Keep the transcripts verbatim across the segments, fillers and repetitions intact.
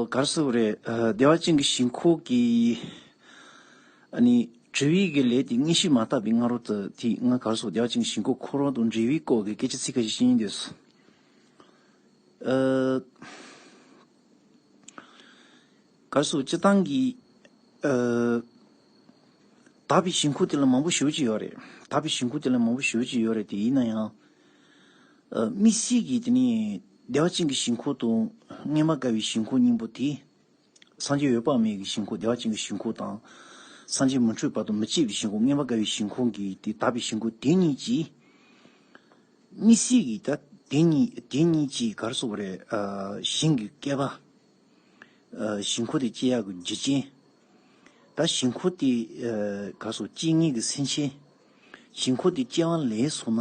ག་རེ་ཟེར་དགོས་རེད། ཨ། བདེ་བ་ཅན་གྱི་ཞིང་ཁམས་ཀྱི། ཨ་ནི། དྲི་བའི་གི་ལན་དེ་དངོས་གཞི་མ་བཏགས་པའི་སྔ་རོལ་དུ་དེ་ང་ག་རེ་ཟེར། བདེ་བ་ཅན་གྱི་ཞིང་ཁམས་ཁོ་རང་དང་འབྲེལ་བའི་སྐོར་གྱི་སྐད་ཆ་ཚིག་ཁ་ཤས་བཤད་སྙིང་འདོད་སོང་། ཨ། ག་རེ་ཟེར། སྤྱིར་བཏང་གི། ཨ། དག་པའི་ཞིང་ཁམས་དེ་ལ་མང་པོ་ཞེ་པོ་ཅིག་ཡོད་རེད། དག་པའི་ཞིང་ཁམས་དེ་ལ་མང་པོ་ཞེ་པོ་ཅིག་ཡོད་རེད། དེ་ཡིན་ན་ཡང་། ཨ། དམིགས་བསལ་གྱིས་དེ་ནི་བདེ་བ་ཅན་གྱི་ཞིང་ཁམས་དང་མངོན་པར་དགའ་བའི་ཞིང་ཁམས་གཉིས་པོ་དེ། སངས་རྒྱས་འོད་དཔག་མེད་ཀྱི་ཞིང་ཁམས་བདེ་བ་ཅན་གྱི་ཞིང་ཁམས་དང་། སངས་རྒྱས་མི་འཁྲུགས་པ་དང་མི་སྐྱེ་བའི་ཞིང་ཁམས་མངོན་པར་དགའ་བའི་ཞིང་ཁམས་ཀྱི་དེ་དག་པའི་ཞིང་ཁམས་དེ་གཉིས་ཀྱིས། དམིགས་བསལ་གྱིས་ད་དེ་གཉིས་དེ་གཉིས་ཀྱིས་ག་རེ་ཟེར་དགོས་རེད། ཨ། ཞིང་གི་བསྐལ་པ། ཨ། ཞིང་ཁམས་དེ་སྐྱེ་ཡག་གི་རྒྱུ་རྐྱེན། ད་ཞིང་ཁམས་དེ། ཨ། ག་རེ་ཟེར། སྐྱེ་མཁན་གྱི་སེམས་ཅན། ཞིང་ཁམས་དེ་སྐྱེ་བ་ལེན་སོང་ན།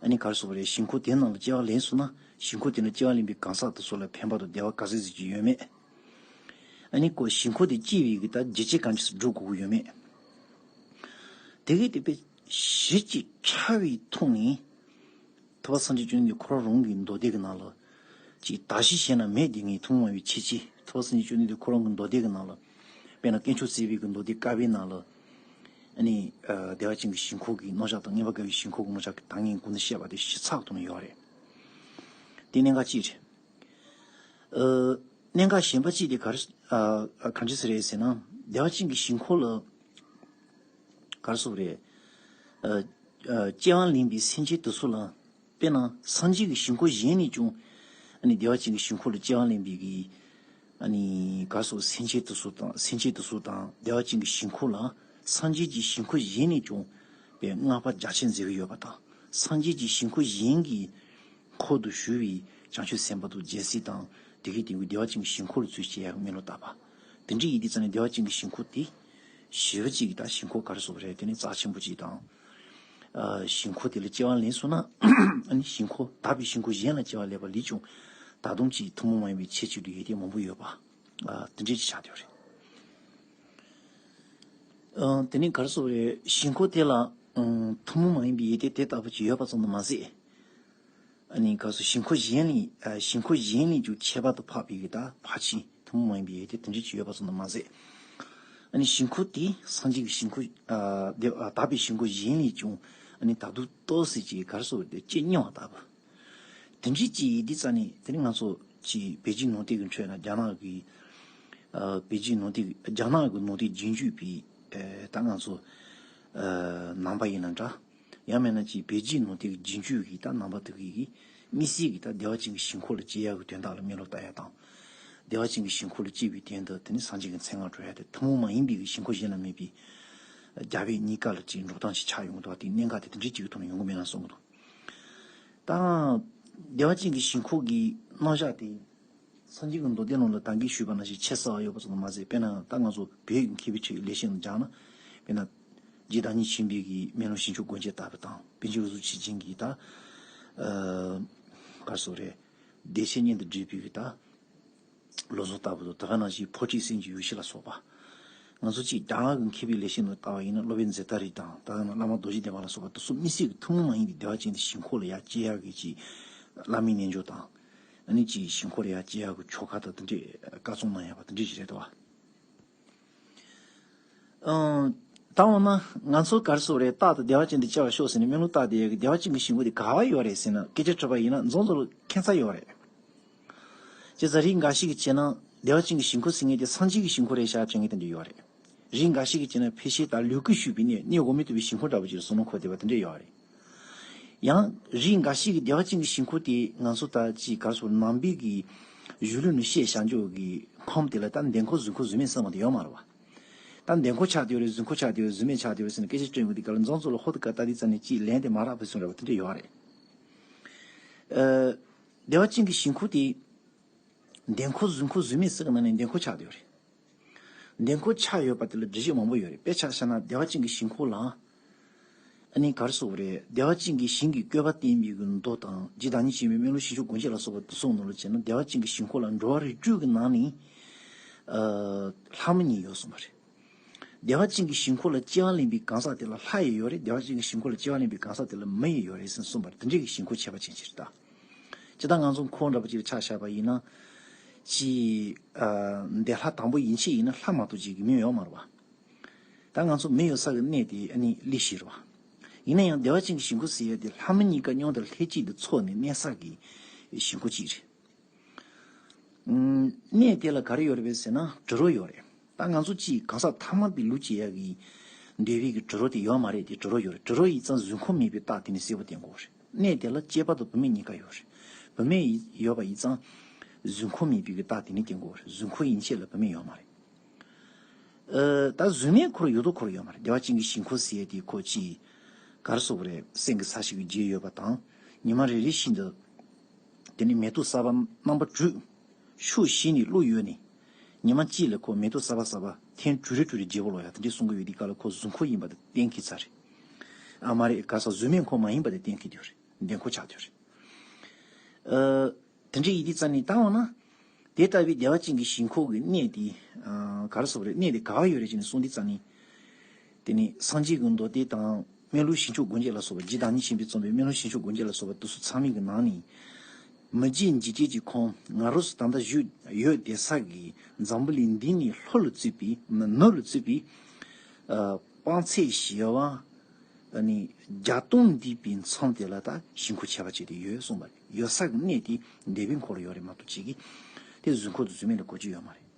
ཨ་ནི་ག་རེ་ཟེར་དགོས་རེད། ཞིང་ཁམས་དེ་ནང་ལ་སྐྱེ་བ་ལེན་སོང་ན། ཞིང་ཁམས་དེ་ནང་སྐྱེ་བ་ལེན་པའི་གང་ཟག་དེ་ཚོ་ལ་ཕན་པ་དང་བདེ་བ་ག་ཚོད་ཟིག་ཅིག་ཡོད་མེད། ཨ་ནི་ཁོ་ཞིང་ཁམས་དེ་སྐྱེ་བའི་གི་ད་རྒྱུ་རྐྱེན་གང་ཅི་སྒྲུབ་དགོས་ཀྱི་ཡོད་མེད། དེ་གི་དེ་པའི་གཞི་གཅིག་ཕྲ་བའི་ཐོག་ནས། ཐུབ་པ་སངས་རྒྱས་བཅོམ་ལྡན་འདས་ཁོ་རང་རང་གི་མདོ་སྡེ་གི་ནང་ལ། ཅིག་དག་གཞི་གཞན་ན་མེད་དེ་ངས་ཐུན་མོང་མ་ཡིན་པའི་ཁྱད་ཆོས་ཐུབ་པ་སངས་རྒྱས་བཅོམ་ལྡན་འདས་ཁོ་རང་གི་མདོ་སྡེ་གི་ནང་ལ། དཔེར་ན་དཀོན་མཆོག་བརྩེགས་པའི་གི་མདོ་སྡེ་བཀའ་པོད་ནང་ལ། ཨ་ནི། ཨ། བདེ་བ་ཅན་གྱི་ཞིང་ཁམས་ཀྱི་རྣམ་གཞག་དང་མངོན་པར་དགའ་བའི་ཞིང་ཁམས་ཀྱི་རྣམ་གཞག་གི་ད་ངས་གོང་དུ་བཤད་པ་དེ་ཞིབ་ཚགས་ཐོག་ནས་ཡོད་རེད། དེ་གནད་འགག་གཅིག་རེད། ཨ། གནད་འགག་གཞན་པ་གཅིག་དེ་ག་རེ། ཨ། གང་ཅི་ཟེར་རེད་ཟེར་ན། བདེ་བ་ཅན་གྱི་ཞིང་ཁམས་ལ། ག་རེ་ཟེར་དགོས་རེད། ཨ། ཨ། སྐྱེ་བ་ལེན་པའི་སེམས་ཅན་དེ་ཚོ་ལ། དཔེར་ན་སངས་རྒྱས་ཀྱི་ཞིང་ཁམས་གཞན་ནས་ཀྱང་། ཨ་ནི་བདེ་བ་ཅན་གྱི་ཞིང་ཁམས་ལ་སྐྱེ་བ་ལེན་པའི་གི། ཨ་ནི་ག་རེ་ཟེར། སེམས་ཅན་དེ་ཚོ་དང་སེམས་ཅན་དེ་ཚོ་དང་བདེ་བ་ཅན་གྱི་ཞིང་ཁམས་ལ། སངས་རྒྱས་ཀྱི་ཞིང་ཁམས་གཞན་ནས་ཀྱང་། པའི་བསྔགས་པ་རྒྱ་ཆེར་མཛད་ཀྱི་ཡོད་པ་དང་། སངས་རྒྱས་ཀྱི་ཞིང་ཁམས་གཞན་གྱི་འཁོར་དུ་བཞུགས་པའི་བྱང་ཆུབ་སེམས་དཔའ་དང་རྒྱལ་སྲས་དང་། དེ་གའི་དེ་བའི་བདེ་བ་ཅན་གྱི་ཞིང་ཁམས་ལ་ཚུར་སྐྱེ་ཡག་གི་སྨོན་ལམ་བཏབ་པ། དེ་འདྲ་ཡིན་དུས་ཙང་ནས་བདེ་བ་ཅན་གྱི་ཞིང་ཁམས་དེ། ཞེ་པོ་ཅིག་གི་ད་ཞིང་ཁམས་ག་རེ་ཟེར་དགོས་རེད། དེ་ནི་རྩ་ཆེན་པོ་ཅིག་དང་། ཨ། ཞིང་ཁམས་དེ་ལ་སྐྱེ་བ་ལེན་སོང་ན། ཨ་ནི་ཞིང་ཁམས་དག་པའི་ཞིང་ཁམས་གཞན་ལ་སྐྱེ་བ་ལེན་པ་ལས་ཀྱང་། ད་དུང་ཅིག་ཐུན་མོང་མ་ཡིན་པའི་ཁྱད་ཆོས་དེ་ཡོད་དེ་མང་པོ་ཡོད་པ། ཨ། དེ་འདྲ་ཅིག་ཆགས་བསྡད་ཡོད་རེད། ཨ། དེ་ནི་ག་རེ་ཟེར་དགོས་རེད། ཞིང་ཁམས་དེ་ལ། ཨ། ཐུན་མོང་མ་ཡིན་པའི་ཡོན་ཏན་དེ་ལྟ་བུ་ཅིག་ཡོད་པ་ཙམ་དུ་མ་ཟད། ཨ་ནི་ག་རེ་ཟེར། ཞིང་ཁམས་གཞན་ལས། ཨ། ཞིང་ཁམས་གཞན་ལས་ཀྱང་ཁྱད་པར་དུ་འཕགས་པའི་གི་ད་ཕར་ཕྱིན་ཐུན་མོང་མ་ཡིན་པའི་ཡོན་ཏན་དེ་འདྲ་ཅིག་ཡོད་པ་ཙམ་དུ་མ་ཟད། ཨ་ནི་ཞིང་ཁམས་དེ་སངས་རྒྱས་ཀྱི་ཞིང་ཁམས། ཨ། དེ། ཨ། དག་པའི་ཞིང་ཁམས་གཞན་ལས་ཀྱང་། ཨ་ནི་ད་དུང་ཏོག་ཙམ་ཅིག་ག་རེ་ཟེར་དགོས་རེད། སྐྱེ་སྙིང་བ་ལྟ་བུ། དེ་འདྲ་ཅིག་ཡིན་དུས་ཙང་ནས་དེ་ནི་ང་ཚོ་ཅིག་བོད་བརྒྱུད་ནང་བསྟན་གྱི་ཁྲོད་ན་རྒྱ་ནག་གི། ཨ། བོད་བརྒྱུད་ནང་བསྟན། རྒྱ་ནག་གི་ནང་བསྟན་རྒྱུན་སྤྱོད་པའི། ཨ། ད་ང་ཚོ། ཨ། ནང་པ་ཡིན་ན་འདྲ། ཡང་མིན་ན་ཅིག་བོད་བརྒྱུད་ནང་བསྟན་གྱི་རྒྱུན་སྤྱོད་ཀྱི་ད་ནང་པ་དེ་གི་གི་དམིགས་བསལ་གྱི་ད་བདེ་བ་ཅན་གྱི་ཞིང་ཁམས་ལ་སྐྱེ་ཡག་གི་དོན་དག་ལ་སྨོན་ལམ་བཏབ་ཡག་དང་། བདེ་བ་ཅན་གྱི་ཞིང་ཁམས་ལ་སྐྱེས་པའི་དོན་དུ་དེ་ནི་སངས་རྒྱས་ཀྱི་མཚན་སྔགས་སྒྲུབ་ཡག་དེ་ཐུན་མོང་མ་ཡིན་པའི་གི་ཞིང་ཁམས་གཞན་ལ་མེད་པའི་རྒྱལ་བའི་གཉིས་ཀ་ལ་ཅིག་འགྲོ་སྟངས་ཅིག་ཆགས་ཡོང་གི་འདུག་དེ་གནད་འགག་དེ་དེ་འདྲའི་ཅིག་གི་ཐོག་ནས་ཡོང་གི་མེད་ན་བསམ་གི་འདུག་ད་བདེ་བ་ཅན་གྱི་ཞིང་ཁམས་ཀྱི་རྣམ་གཞག་དེ། སངས་རྒྱས་ཀྱི་མདོ་སྡེ་ནང་ལ་ད་གིན་ཞུས་པ་ནང་བཞིན་ཆེས་གསལ་བ་ཡོད་པ་ཙམ་དུ་མ་ཟད། དཔེར་ན་ད་ང་ཚོ་བོད་ཀྱི་མཁས་པའི་ཁྲོད་ཀྱི་ལེགས་བཤད་ནང་སྦྱངས་ན། དཔེར་ན། རྗེ་བདག་ཉིད་ཆོས་འཕེལ་གྱི་མེ་ལོང་ཞིང་སྐྱོང་སྒོ་འབྱེད་ལྟ་བུ་དང་། པཎ་ཆེན་འུ་ཚུགས་ཆོས་རྒྱན་གྱི་ད། ཨ། ག་རེ་ཟེར་དགོས་རེད། བདེ་གཤེགས་སྙན་དུ་བསྒྲིལ་བའི་གི་ད། བློ་བཟང་ལྟ་བུ་དང་། དེ་ག་ནང་བཞིན་འཕོ་བྲང་སེམས་ཀྱི་ཡེ་ཤེས་ལ་སོགས་པ། ང་ཚོ་ཅིག་རྒྱ་གར་གྱི་མཁས་པའི་ལེགས་བཤད་ནང་ལྟ་བ་ཡིན་ན་སློབ་དཔོན་ཛེ་ཏ་རི་དང་། ད་ག་ནང་བླ་མ་རྡོ་རྗེ་གདན་མ་ལ་སོགས་པ་དེ་ཚོ་དམིགས་བསལ་གྱི་ཐུན་མོང་མ་ཡིན་པའི་བདེ་བ་ཅན་གྱི་ཞིང་ཁམས་ལ་ཡར་སྐྱེ་ཡག་གི་ཅིག་བླ་མའི་རྣལ་འབྱོར་དང་། ཨ་ནི་ཅིག་ཞིང་ཁམས་ལ་ཡར་སྐྱེ་ཡག་གི་ཆོ་ག་དང་དེ་འདྲས་བཀའ་གསུང་གནང་ཡག་པ་དེ་འདྲས་ཞིག་རེད་དོ། ཨང་། ད་འོ་ན་ང་ཚོ་ག་རེ་ཟེར་དགོས་རེད། རྟག་ཏུ་བདེ་བ་ཅན་དུ་སྐྱེ་བར་ཤོག་ཟེར་ནས་སྨོན་ལམ་བཏབ་བསྡད་ཡག་གི་བདེ་བ་ཅན་གྱི་ཞིང་ཁམས་དེ་ག་པར་ཡོད་རེད་ཟེར་ན། སྐད་ཆ་དྲིས་པ་ཡིན་ན་རྫོང་ཚོ་ལ་ཁྱད་མཚར་ཡོད་རེད། བྱས་ཙང་རིགས་འགའ་ཞིག་གིས་བྱས་ན་བདེ་བ་ཅན་གྱི་ཞིང་ཁམས་ཟེར་མཁན་དེ་སངས་རྒྱས་ཀྱི་ཞིང་ཁམས་རེད་ཤག་དྲན་མཁན་དེ་འདྲ་ཡོད་རེད། རིགས་འགའ་ཞིག་གིས་བྱས་ན་ཕལ་ཆེར་ད་ལུས་ཀྱིས་ཞུས་པའི་གནས། གནས་དབང་མི་ཐོབ་པའི་ཞིང་ཁམས་འདྲ་པོ་ཅིག་ལ་བསམ་བློ་འཁོར་བསྡད་པ་དེ་འདྲ་ཡོད་རེད། ཡང་རིགས་འགའ་ཞིག་གིས་བདེ་བ་ཅན་གྱི་ཞིང་ཁམས་དེ་ང་ཚོ་ད་ཅིག་ག་རེ་ཟེར། ནང་པའི་གི་གཞུང་ལུགས་ནས་བཤད་བཞག་ཕྱོགས་ཀྱི་ཁམས་དེ་ལ་ད་འདན་ཁོག་རྫུན་ཁོག་རྫུན་མས་ཟེར་བ་དེ་ཡོད་མ་རེད་བ། ད་འདན་ཁོག་ཆགས་བསྡད་ཡོད་རེད། རྫུན་ཁོག་ཆགས་བསྡད་ཡོད་རེད། རྫུན་མས་ཆགས་བསྡད་ཡོད་རེད་ཟེར་ནས་སྐད་ཆ་དྲིས་ཡོང་གི་དེ་ག་ལ་རྫོང་ཚོ་ལ་ཧོ་ཏི་ཀ་ལྟ་དུས་ཙམ་ནས་ཅིག་ལན་དེ་མ་རག་པའི་བཟོ་འདྲ་བ་དེ་འདྲ་ཡོད་རེད། ཨ། བདེ་བ་ཅན་གྱི་ཞིང་ཁམས་དེ། འདན་ཁོག་རྫུན་ཁོག་རྫུན་མས་ཟེར་གི་ནང་ནས་འདན་ཁོག་ཆགས་བསྡད་ཡོད་རེད། འདན་ཁོག་ཆགས་ཡོད་པ་དེ་ལ་འགྲེལ་བཤད་མང་པོ་ཡོད་རེད། དཔེ་ཆ་བཞག་ན་བདེ་བ་ཅན་གྱི་ཞིང་ཁམས་ལ། ཨ་ནི་ག་རེ་ཟེར་དགོས་རེད། བདེ་བ་ཅན་གྱི་ཞིང་གི་བཀོད་པ་བསྟན་པའི་གི་མདོ་དང་། རྗེ་བདག་ཉིད་ཆོས་འཕེལ་མེ་ལོང་ཞིང་སྐྱོང་སྒོ་འབྱེད་ལ་སོགས་པ་དེ་ཚོའི་ནང་ལ་བྱས་ན་བདེ་བ་ཅན་གྱི་ཞིང་ཁམས་ལ་འགྲོ་བ་རིགས་དྲུག་གི་ནང་ནས། ཨ། ལྷ་མོ་གཉིས་ཡོད་གསུངས་པ་རེད། བདེ་བ་ཅན་གྱི་ཞིང་ཁམས་ལ་སྐྱེ་བ་ལེན་པའི་གང་ཟག་དེ་ལ་ལྷ་ཡི་ཡོད་རེད། བདེ་བ་ཅན་གྱི་ཞིང་ཁམས་ལ་སྐྱེ་བ་ལེན་པའི་གང་ཟག་དེ་ལ་མི་ཡི་ཡོད་རེད་ཟེར་གསུངས་པ་རེད། དེ་འདྲའི་གི་ཞིང་ཁམས་ཁྱད་པར་ཅན་ཅིག་རེད་ད། སྤྱིར་བཏང་ང་ཚོ་ཁམས་འདྲ་པོ་ཅིག་ལ་ཆ་བཞག་པ་ཡིན་ན། ཅིག་ཨ། འདས་ལྷ་དང་པོ་ཡན་ཆད་ཡིན་ན་ལྷ་མ་གཏོགས་ཅིག་གི་མིང་ཡོད་མ་རེད་བ། ད་ང་ཚོ་མི་ཡོད་ས་གི་གནས་དེ་ཨ་ནི་གླེ་གཞི་རེད་བ། ཡིན་ན་ཡང་བདེ་བ་ཅན་གྱི་ཞིང་ཁམས་ཟེར་ཡ་དེ་ལྷ་མི་གཉིས་ཀ་མཉམ་དུ་ལྷན་ཅིག་ཏུ་ཚོགས་ནས་གནས་ས་གི་ཞིང་ཁམས་ཅིག་རེད། ཨུམ། གནས་དེ་ལ་ག་རེ་ཡོད་རེད་པས་ཟེར་ན་དྲི་རོ་ཡོད་རེད། ད་ང་ཚོ་ཅིག་གང་ཟག་ཐ་མལ་པའི་ལུས་སྐྱེ་ཡ་གི་འདོད་པའི་གི་དྲི་རོ་དེ་ཡོད་མ་རེད་དེ། དྲི་རོ་ཡོད་རེད། དྲི་རོ་ཡིན་ཙང་གཟུགས་ཁམས་མེད་པའི་རྟགས་དེ་ནི་གསལ་པོ་བསྟན་དགོས་རེད། གནས་དེ་ལ་སྐྱེས་པ་དང་བུད་མེད་གཉིས་ཀ་ཡོད་རེད། བུད་མེད་ཡོད་པ་ཡིན་ཙང་གཟུགས་ཁམས་མེད་པའི་གི་རྟགས་དེ་ནི་བསྟན་དགོས་རེད། གཟུགས་ཁམས་ཡན་ཆད་ལ་བུད་མེད་ཡོད་མ་རེད། ཨ། ད་གཟུགས་མེད་འཁོར་ཡོད་དོ་འཁོར་ཡོད་མ་རེད། བདེ་བ་ཅན་གྱི་ཞིང་ཁམས་ཟེར་ཡ་དེ་ཁོ་ཅིག་ག་རེ་ཟེར་དགོས་རེད། སེང་གེ་ས་གཞི་གི་རྒྱན་ཡོད་པ་དང་། ཉི་མ་རེ་རེ་བཞིན་དུ་དེ་ནི་མེ་ཏོག་གསར་པ་རྣམ་པ་དྲུག་ཕྱོགས་བཞི་ནས་བླུགས་ཡོད་ནས། ཉི་མ་གཅིག་ལ་ཁོ་མེ་ཏོག་གསར་པ་གསར་པ་ཐེངས་དྲུག་རེ་དྲུག་རེ་རྒྱས་པ་ལོ་ཡ་དེ་འདྲས་གསུང་གི་ཡོད་དུས་སྐབས་ལ་ཁོ་གཟུགས་འཁོར་ཡིན་པ་དེ་གཏན་འཁེལ་ཚར་རེད། ཨ་མ་རེད། ག་ས་གཟུགས་མེད་འཁོར་མ་ཡིན་པ་དེ་གཏན་འཁེལ་དུས་རེད། འདེམས་ཁོ་ཆགས་དུས་རེད། ཨ། དེ་འདྲ་ཡིན་དུས་ཙ་ནི་ད་འོ་ན། དེ་ལྟ་བུའི་བདེ་བ་ཅན་གྱི་ཞིང་ཁམས་ཀྱི་གནས་དེ། ཨ། ག་རེ་ཟེར་དགོས་རེད། གནས་དེ་ག་བ་ཡོད་རེད་ཅེས་ནས་གསུངས་དུས་ཙ་ནི། དེ་ནི་སངས་རྒྱས་ཀྱི་མདོ་སྡེ་དང་སྨན་ལུགས་བྱང་ཆུབ་སྒོམ་བརྒྱད་ལ་སོགས་པ། རྗེ་བདག་ཉིད་ཆེན་པོས་རྩོམ་པའི་སྨན་ལུགས་བྱང་ཆུབ་སྒོམ་བརྒྱད་ལ་སོགས་པ་དེ་ཚོ་ཚང་མའི་གི་ནང་ནས། མི་མཇེད་འཇིགས་བྱེད་ཀྱི་ཁམས་ང་རང་ཚོ་ད་ལྟ་བཞུགས་ཡོད་བསྡད་ས་གི་འཛམ་བུ་གླིང་འདི་ནས་ལྷོ་ལ་བརྩིས་པའི་མི་ནུབ་ལ་བརྩིས་པའི། ཨ། དཔག་ཚད་བཞི་བ། ཨ་ནི་བརྒྱ་སྟོང་འདས་པའི་མཚམས་དེ་ལ་ད་ཞིང་ཁམས་ཁྱད་པར་ཅན་དེ་ཡོད་གསུངས་པ་རེད། ཡོད་ས་གི་གནས་དེ་འདས་པའི་འཁོར་ལ་ཡོད་རེད་མ་གཏོགས་ཅིག་གི་དེ་གཟུགས་འཁོར་དང་གཟུགས་མེད་ལ་གོ་རྒྱུ་ཡོད་མ་རེད།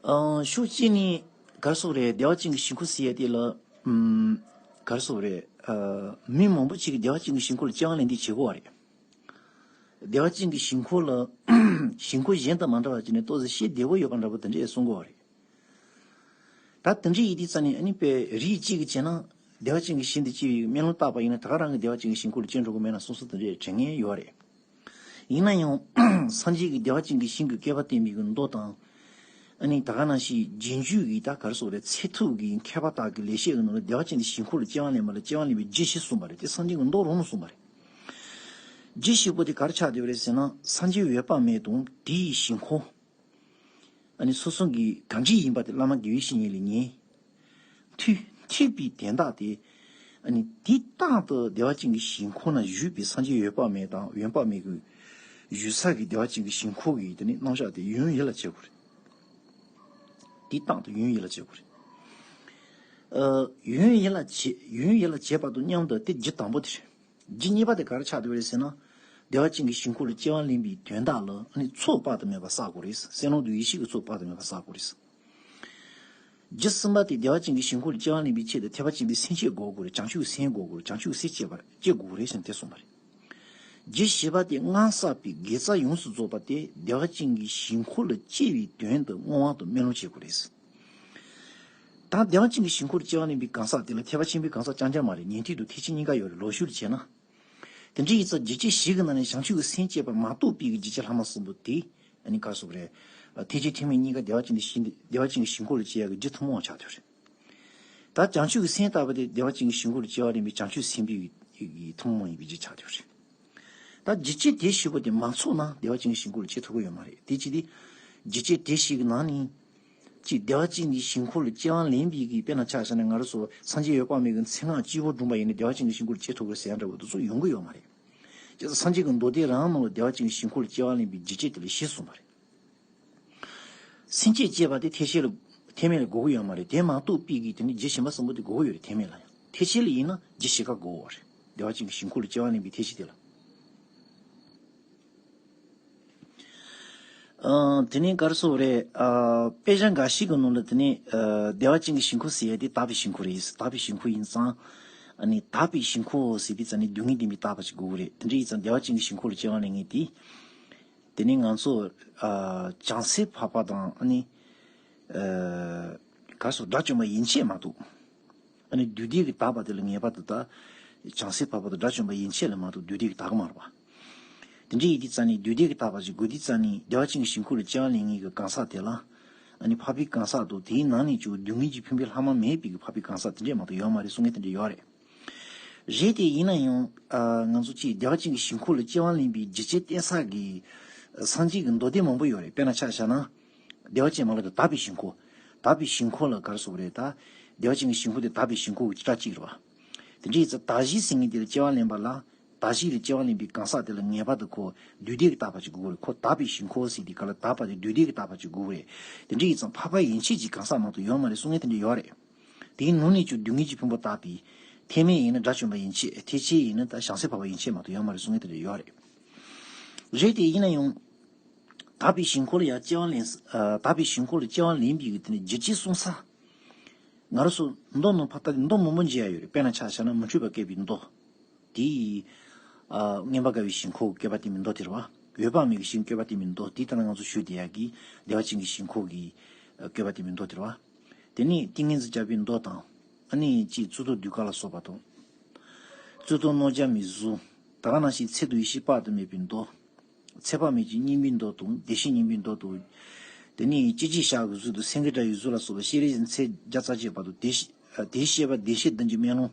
ཨང་། ཤུགས་ཅི་ནི་གར་སོགས་རེད། བདེ་བ་ཅན་གྱི་ཞིང་ཁམས་ཟེར་ཡ་དེ་ལ། ཨུམ། གར་སོགས་རེད། ཨ། མི་མང་པོ་ཅིག་གིས་བདེ་བ་ཅན་གྱི་ཞིང་ཁམས་ལ་སྤྱན་དབང་ལེན་འདི་བྱེད་དགོས་པ་རེད། བདེ་བ་ཅན་གྱི་ཞིང་ཁམས་ལ། ཞིང་ཁམས་གཞན་དང་མ་འདྲ་བ་ཅིག་ནི་ཏོག་ཙམ་ཤེས་བདེ་བོ་ཡོད་པ་འདྲ་པོ་དེ་འདྲས་གསུང་གི་ཡོད་རེད། ད་དེ་འདྲས་ཡིན་དུས་ཙ་ནས་ཨ་ནི་དཔེ་རིགས་གཅིག་གིས་བྱས་ན་བདེ་བ་ཅན་གྱི་ཞིང་དུ་སྐྱེ་བའི་སྨོན་ལམ་བཏབ་པ་ཡིན་ན་ད་ག་རང་གི་བདེ་བ་ཅན་གྱི་ཞིང་ཁམས་ལ་སྐྱེ་འགྲོ་གི་མེད་ན་གསུང་གསུང་དེ་འདྲས་དྲན་མཁན་ཡོད་རེད། ཡིན་ན་ཡང་སངས་རྒྱས་ཀྱིས་བདེ་བ་ཅན་གྱི་ཞིང་གི་བསྐལ་པ་བསྟན་པའི་གི་མདོ་དང་། ཨ་ནི་ད་ག་ནང་བཞིན་རྗེས་འཇུག་གི་ད་ག་རེ་ཟེར་དགོས་རེད། ཚད་ཐུབ་ཀྱི་མཁས་པ་དག་གི་ལེགས་བཤད་ཀྱི་ནང་ལ་བདེ་བ་ཅན་གྱི་ཞིང་ཁམས་ལ་སྤྱན་དབང་ལེན་པ་ལ་སྤྱན་དབང་ལེན་པའི་རྒྱུ་བཞི་གསུངས་པ་རེད། དེ་སངས་རྒྱས་ཀྱི་མདོ་རང་ནས་གསུངས་པ་རེད། རྒྱུ་བཞི་པོ་དེ་ག་རེ་ཆགས་བསྡད་པ་རེད་ཟེར་ན། སངས་རྒྱས་འོད་དཔག་མེད་དང་དེའི་ཞིང་ཁམས། ཨ་ནི་སོ་སོ་གི་གང་ཅི་ཡིན་པ་དེ་བླ་མ་དགེ་བའི་བཤེས་གཉེན་ལས་ཉན། ཐོས། ཐོས་པའི་དོན་དག་དེ། ཨ་ནི་དེ་རྟག་ཏུ་བདེ་བ་ཅན་གྱི་ཞིང་ཁམས་ན་བཞུགས་པའི་སངས་རྒྱས་འོད་དཔག་མེད་དང་འོད་དཔག་མེད་ཀྱི་བཞུགས་ས་གི་བདེ་བ་ཅན་གྱི་ཞིང་ཁམས་ཀྱི་དེ་ནི་རྣམ་གཞག་དེ་ཡུན་ཡིད་ལ་བྱེད་དགོས་རེད། དེ་རྟག་ཏུ་ཡུན་ཡིད་ལ་བྱེད་དགོས་རེད། ཨ། ཡུན་ཡིད་ལ་བྱེད། ཡུན་ཡིད་ལ་བྱེད་པ་དང་མཉམ་དུ་དེ་རྒྱུ་དང་པོ་དེ་རེད། རྒྱུ་གཉིས་པ་དེ་ག་རེ་ཆགས་བསྡད་པ་རེད་ཟེར་ན། བདེ་བ་ཅན་གྱི་ཞིང་ཁམས་ལ་སྤྱན་དབང་ལེན་པའི་དོན་དག་ལ་ཨ་ནི་ཚོགས་དཔག་ཏུ་མེད་པ་བསགས་དགོས་རེད། སེམས་ནང་དུ་ཡེ་ཤེས་ཀྱི་ཚོགས་དཔག་ཏུ་མེད་པ་བསགས་དགོས་རེད། རྒྱུ་གསུམ་པ་དེ་བདེ་བ་ཅན་གྱི་ཞིང་ཁམས་ལ་སྤྱན་དབང་ལེན་པའི་ཆེད་དུ་ཐེག་པ་ཆེན་པོའི་སེམས་བསྐྱེད་དགོས་དགོས་རེད། བྱང་ཆུབ་ཀྱི་སེམས་དགོས་དགོས་རེད། བྱང་ཆུབ་ཀྱི་སེམས་བསྐྱེད་པ་བསྐྱེད་དགོས་རེད་ཟེར་ནས་དེ་གསུངས་པ་རེད། རྒྱུ་བཞི་པ་དེ་སྔར་བསགས་པའི་དགེ་རྩ་ཡོངས་སུ་རྫོགས་པ་དེ་བདེ་བ་ཅན་གྱི་ཞིང་ཁམས་ལ་སྐྱེ་བའི་དོན་དུ་བསྔོ་བ་དང་སྨོན་ལམ་བྱེད་དགོས་རེད། ད་བདེ་བ་ཅན་གྱི་ཞིང་ཁམས་ལ་སྤྱན་དབང་ལེན་པའི་གང་ཟག་དེ་ལ་ཐེག་པ་ཆེན་པོའི་གང་ཟག་རྐྱང་རྐྱང་མ་རེད། ཉན་ཐོས་དང་ཐེག་ཆེན་གཉིས་ཀ་ཡོད་རེད། ལོག་ཞུགས་བྱས་ན། དེ་འདྲ་ཡིན་ཙང་རྒྱུ་རྐྱེན་བཞི་གི་ནང་ནས་བྱང་ཆུབ་ཀྱི་སེམས་བསྐྱེད་པ་མ་གཏོགས་པའི་གི་རྒྱུ་རྐྱེན་ལྷག་མ་གསུམ་པོ་དེ་ཨ་ནི་ག་རེ་ཟེར་དགོས་རེད། ཐེག་ཆེན་ཐེག་དམན་གཉིས་ཀ་བདེ་བ་ཅན་གྱི་ཞིང་དེ་བདེ་བ་ཅན་གྱི་ཞིང་ཁམས་ལ་སྐྱེ་ཡག་གི་རྒྱུ་ཐུན་མོང་བ་ཆགས་ཐུབ་རེད། ད་བྱང་ཆུབ་ཀྱི་སེམས་ལྟ་བུ་དེ་བདེ་བ་ཅན་གྱི་ཞིང་ཁམས་ལ་སྐྱེ་བ་ལེན་པའི་བྱང་ཆུབ་སེམས་དཔའི་གི་ཐུན་མོང་ཡིན་པའི་རྒྱུ་ཆགས་ཐུབ་རེད། ད་རྒྱུ་རྐྱེན་དེ་བཞི་པོ་དེ་མ་ཚང་ན་བདེ་བ་ཅན་གྱི་ཞིང་ཁམས་ལ་སྐྱེ་ཐུབ་ཀྱི་ཡོད་མ་རེད། དེ་ཅི་སྟེ། རྒྱུ་རྐྱེན་དེ་བཞི་གི་ནང་ནས། གཅིག་བདེ་བ་ཅན་གྱི་ཞིང་ཁམས་ལ་སྤྱན་དབང་ལེན་པའི་གི་དཔེར་ན་ཆ་བཞག་ན་ང་རང་ཚོ་སངས་རྒྱས་འོད་དཔག་མེད་ཀྱི་མཚན་སྔགས་སྤྱི་བོར་བསྒྲུངས་པ་ཡིན་ན་བདེ་བ་ཅན་གྱི་ཞིང་ཁམས་ལ་སྐྱེ་ཐུབ་ཀྱི་ཟེར་ཡ་འདྲ་བོ་དེ་ཚོ་ཡོང་གི་ཡོད་མ་རེད། བྱས་ཙང་སངས་རྒྱས་ཀྱི་མདོ་སྡེ་རང་ནང་ལ་བདེ་བ་ཅན་གྱི་ཞིང་ཁམས་ལ་སྤྱན་དབང་ལེན་པའི་རྒྱུ་རྐྱེན་དེ་ལ་བཞི་གསུངས་པ་རེད། སེམས་བསྐྱེད་ཅེས་པ་དེ་ཐེག་ཆེན་ལ་ཐེག་དམན་ལ་དགོས་ཀྱི་ཡོད་མ་རེད། དེ་མ་གཏོགས་པའི་གི་དེ་ནི་རྒྱུ་གཞན་པ་གསུམ་པོ་དེ་དགོས་ཀྱི་ཡོད་རེད། ཐེག་དམན་ལ་ཡང་། ཐེག་ཆེན་ལ་ཡིན་ན་རྒྱུ་བཞི་ཀ་དགོས་པ་རེད། བདེ་བ་ཅན་གྱི་ཞིང་ཁམས་ལ་སྤྱན་དབང་ལེན་པའི་ཐེག་ཆེན་དེ་ལ། ཨ། དེ་ནས་ག་རེ་ཟེར་དགོས་རེད། ཨ། དཔེ་ཆ་འགའ་ཞིག་གི་ནང་ལ་དེ་ནས། ཨ། བདེ་བ་ཅན་གྱི་ཞིང་ཁམས་ཟེར་ཡ་དེ་དག་པའི་ཞིང་ཁམས་རེད། དག་པའི་ཞིང་ཁམས་ཡིན་ཙང་། ཨ་ནི་དག་པའི་ཞིང་ཁམས་ཟེར་དུས་ཙ་ནི་སྡུག་བསྔལ་བདེན་པའི་དག་པ་ཅིག་དགོས་ཀྱི་རེད། དེ་འདྲ་ཡིན་ཙང་བདེ་བ་ཅན་གྱི་ཞིང་ཁམས་ལ་སྤྱན་དབང་ལེན་མཁན་དེ། དེ་ནི་ང་ཚོ། ཨ། བྱང་སེམས་འཕགས་པ་དང་ཨ་ནི། ཨ། ག་རེ་ཟེར། དགྲ་བཅོམ་པ་ཡན་ཆད་མ་གཏོགས། ཨ་ནི་བདུད་སྡེ་གི་དག་པ་དེ་ལ་ངེས་པར་དུ་ད། བྱང་སེམས་འཕགས་པ་དང་དགྲ་བཅོམ་པ་ཡན་ཆད་ལ་མ་གཏོགས་བདུད་སྡེ་གི་དག་མ་རེད་པ། དེ་འདྲ་ཡིན་དུས་ཙ་ནི་བདུད་སྡེ་གི་དག་པ་ཅིག་དགོས་དུས་ཙ་ནི་བདེ་བ་ཅན་གྱི་ཞིང་ཁམས་ལ་སྤྱན་དབང་ལེན་མཁན་གྱི་གང་ཟག་དེ་ལ། ཨ་ནི་འཕགས་པའི་གང་ཟག་དང་དེའི་ནང་ནས་ཀྱང་སྡུག་བསྔལ་གྱི་ཕུང་པོའི་ལྷག་མ་མེད་པའི་གི་འཕགས་པའི་གང་ཟག་དེ་འདྲས་མ་གཏོགས་ཡོད་མ་རེད་གསུང་མཁན་དེ་འདྲས་ཡོད་རེད། རེད་དེ་ཡིན་ན་ཡང་། ཨ། ང་ཚོ་ཅིག་བདེ་བ་ཅན་གྱི་ཞིང་ཁམས་ལ་སྤྱན་དབང་ལེན་པའི་རྒྱུ་རྐྱེན་བསྟན་ས་གི་སངས་རྒྱས་ཀྱི་མདོ་སྡེ་མང་པོ་ཡོད་རེད། དཔེར་ན་ཆ་བཞག་ན། བདེ་བ་ཅན་མ་ལ་དང་དག་པའི་ཞིང་ཁམས། དག་པའི་ཞིང་ཁམས་ལ་ག་རེ་ཟེར་དགོས་རེད་ད། བདེ་བ་ཅན་གྱི་ཞིང་ཁམས་དེ་དག་པའི་ཞིང་ཁམས་ཀྱི་སྒྲ་གཅིག་རེད་བ། དེ་འདྲ་ཡིན་ཙང་དག་བཞི་ཟེར་མཁན་དེ་ལ་སྤྱན་དབང་ལེན་པ་ལ། བདག་བཞི་ལ་སྐྱེ་བ་ལེན་པའི་གང་ཟག་དེ་ལ་ངེས་པར་དུ་ཁོ་བདུད་སྡེ་གི་བཏགས་པ་ཅིག་དགོས་རེད། ཁོ་དག་པའི་ཞིང་ཁམས་ཟེར་དེ་ག་ལ་དག་པ་དེ་བདུད་སྡེ་གི་བཏགས་པ་ཅིག་དགོས་རེད། དེ་འདྲ་ཡིན་ཙང་འཕགས་པ་ཡན་ཆད་ཀྱི་གང་ཟག་མ་གཏོགས་ཡོད་མ་རེད་གསུང་མཁན་དེ་འདྲ་ཡོད་རེད། དེའི་ནང་ནས་ཀྱང་སྡུག་བསྔལ་གྱི་ཕུང་པོ་དག་པའི་ཐེག་དམན་ཡིན་ན་དགྲ་བཅོམ་པ་ཡན་ཆད། ཐེག་ཆེན་ཡིན་ན་ད་བྱང་སེམས་འཕགས་པ་ཡན་ཆད་མ་གཏོགས་ཡོད་མ་རེད་གསུང་མཁན་དེ་འདྲ་ཡོད་རེད། རེད་དེ་ཡིན་ན་ཡང་། དག་པའི་ཞིང་ཁམས་ལ་ཡང་སྐྱེ་བ་ལེན། ཨ། དག་པའི་ཞིང་ཁམས་ལ་སྐྱེ་བ་ལེན་པའི་གི་དེ་ནི་རྒྱུ་རྐྱེན་གསུངས་ས། ང་རང་ཚོ་མདོ་ནང་ཕར་ལྟ་དུས་མདོ་མང་པོ་མཇལ་ཡ་ཡོད་རེད། དཔེར་ན་ཆ་བཞག་ན་མུ་སྟེགས་པ་བཀོད་པའི་མདོ། དེའི། ཨ། མངོན་པར་དགའ་བའི་ཞིང་ཁམས་བཀོད་པ་བསྟན་པའི་མདོ་དེ་རེད་བ། འོད་དཔག་མེད་ཀྱི་ཞིང་བཀོད་པ་བསྟན་པའི་མདོ་དེ་ལྟར་ན་ང་ཚོ་ཞུ་བསྡད་ཡ་གི་བདེ་བ་ཅན་གྱི་ཞིང་ཁམས་ཀྱི་བཀོད་པ་བསྟན་པའི་མདོ་དེ་རེད་བ། དེ་ནས་ཏིང་ངེ་འཛིན་རྒྱས་པའི་མདོ་དང་། ཨ་ནི་ཅིག་གཙུག་ཏོར་གདུལ་དཀའ་ལ་སོགས་པ་དང་། གཙུག་ཏོར་གནོད་སྦྱིན་མའི་གཟུངས། ད་ག་ནང་བཞིན་ཚེ་དང་ཡེ་ཤེས་དཔག་ཏུ་མེད་པའི་མདོ། ཚེ་དཔག་མེད་ཀྱི་སྙིང་པོའི་མདོ་དང་བདེ་གཤེགས་སྙིང་པོའི་མདོ་དང་། དེ་ནས་སྐྱེ་མཆེད་ཞག་གི་གཟུགས་དང་སེང་གེ་སྒྲ་ཡི་གཟུགས་ལ་སོགས་པ་ཤེས་རིག་གི་ཚེ་བརྒྱ་རྩ་གཅིག་པ་དང་། དེ་བཞིན་དེ་བཞིན་གཤེགས་པ་བདེ་གཤེགས་ལྡན་གྱི་སྨོན་ལམ།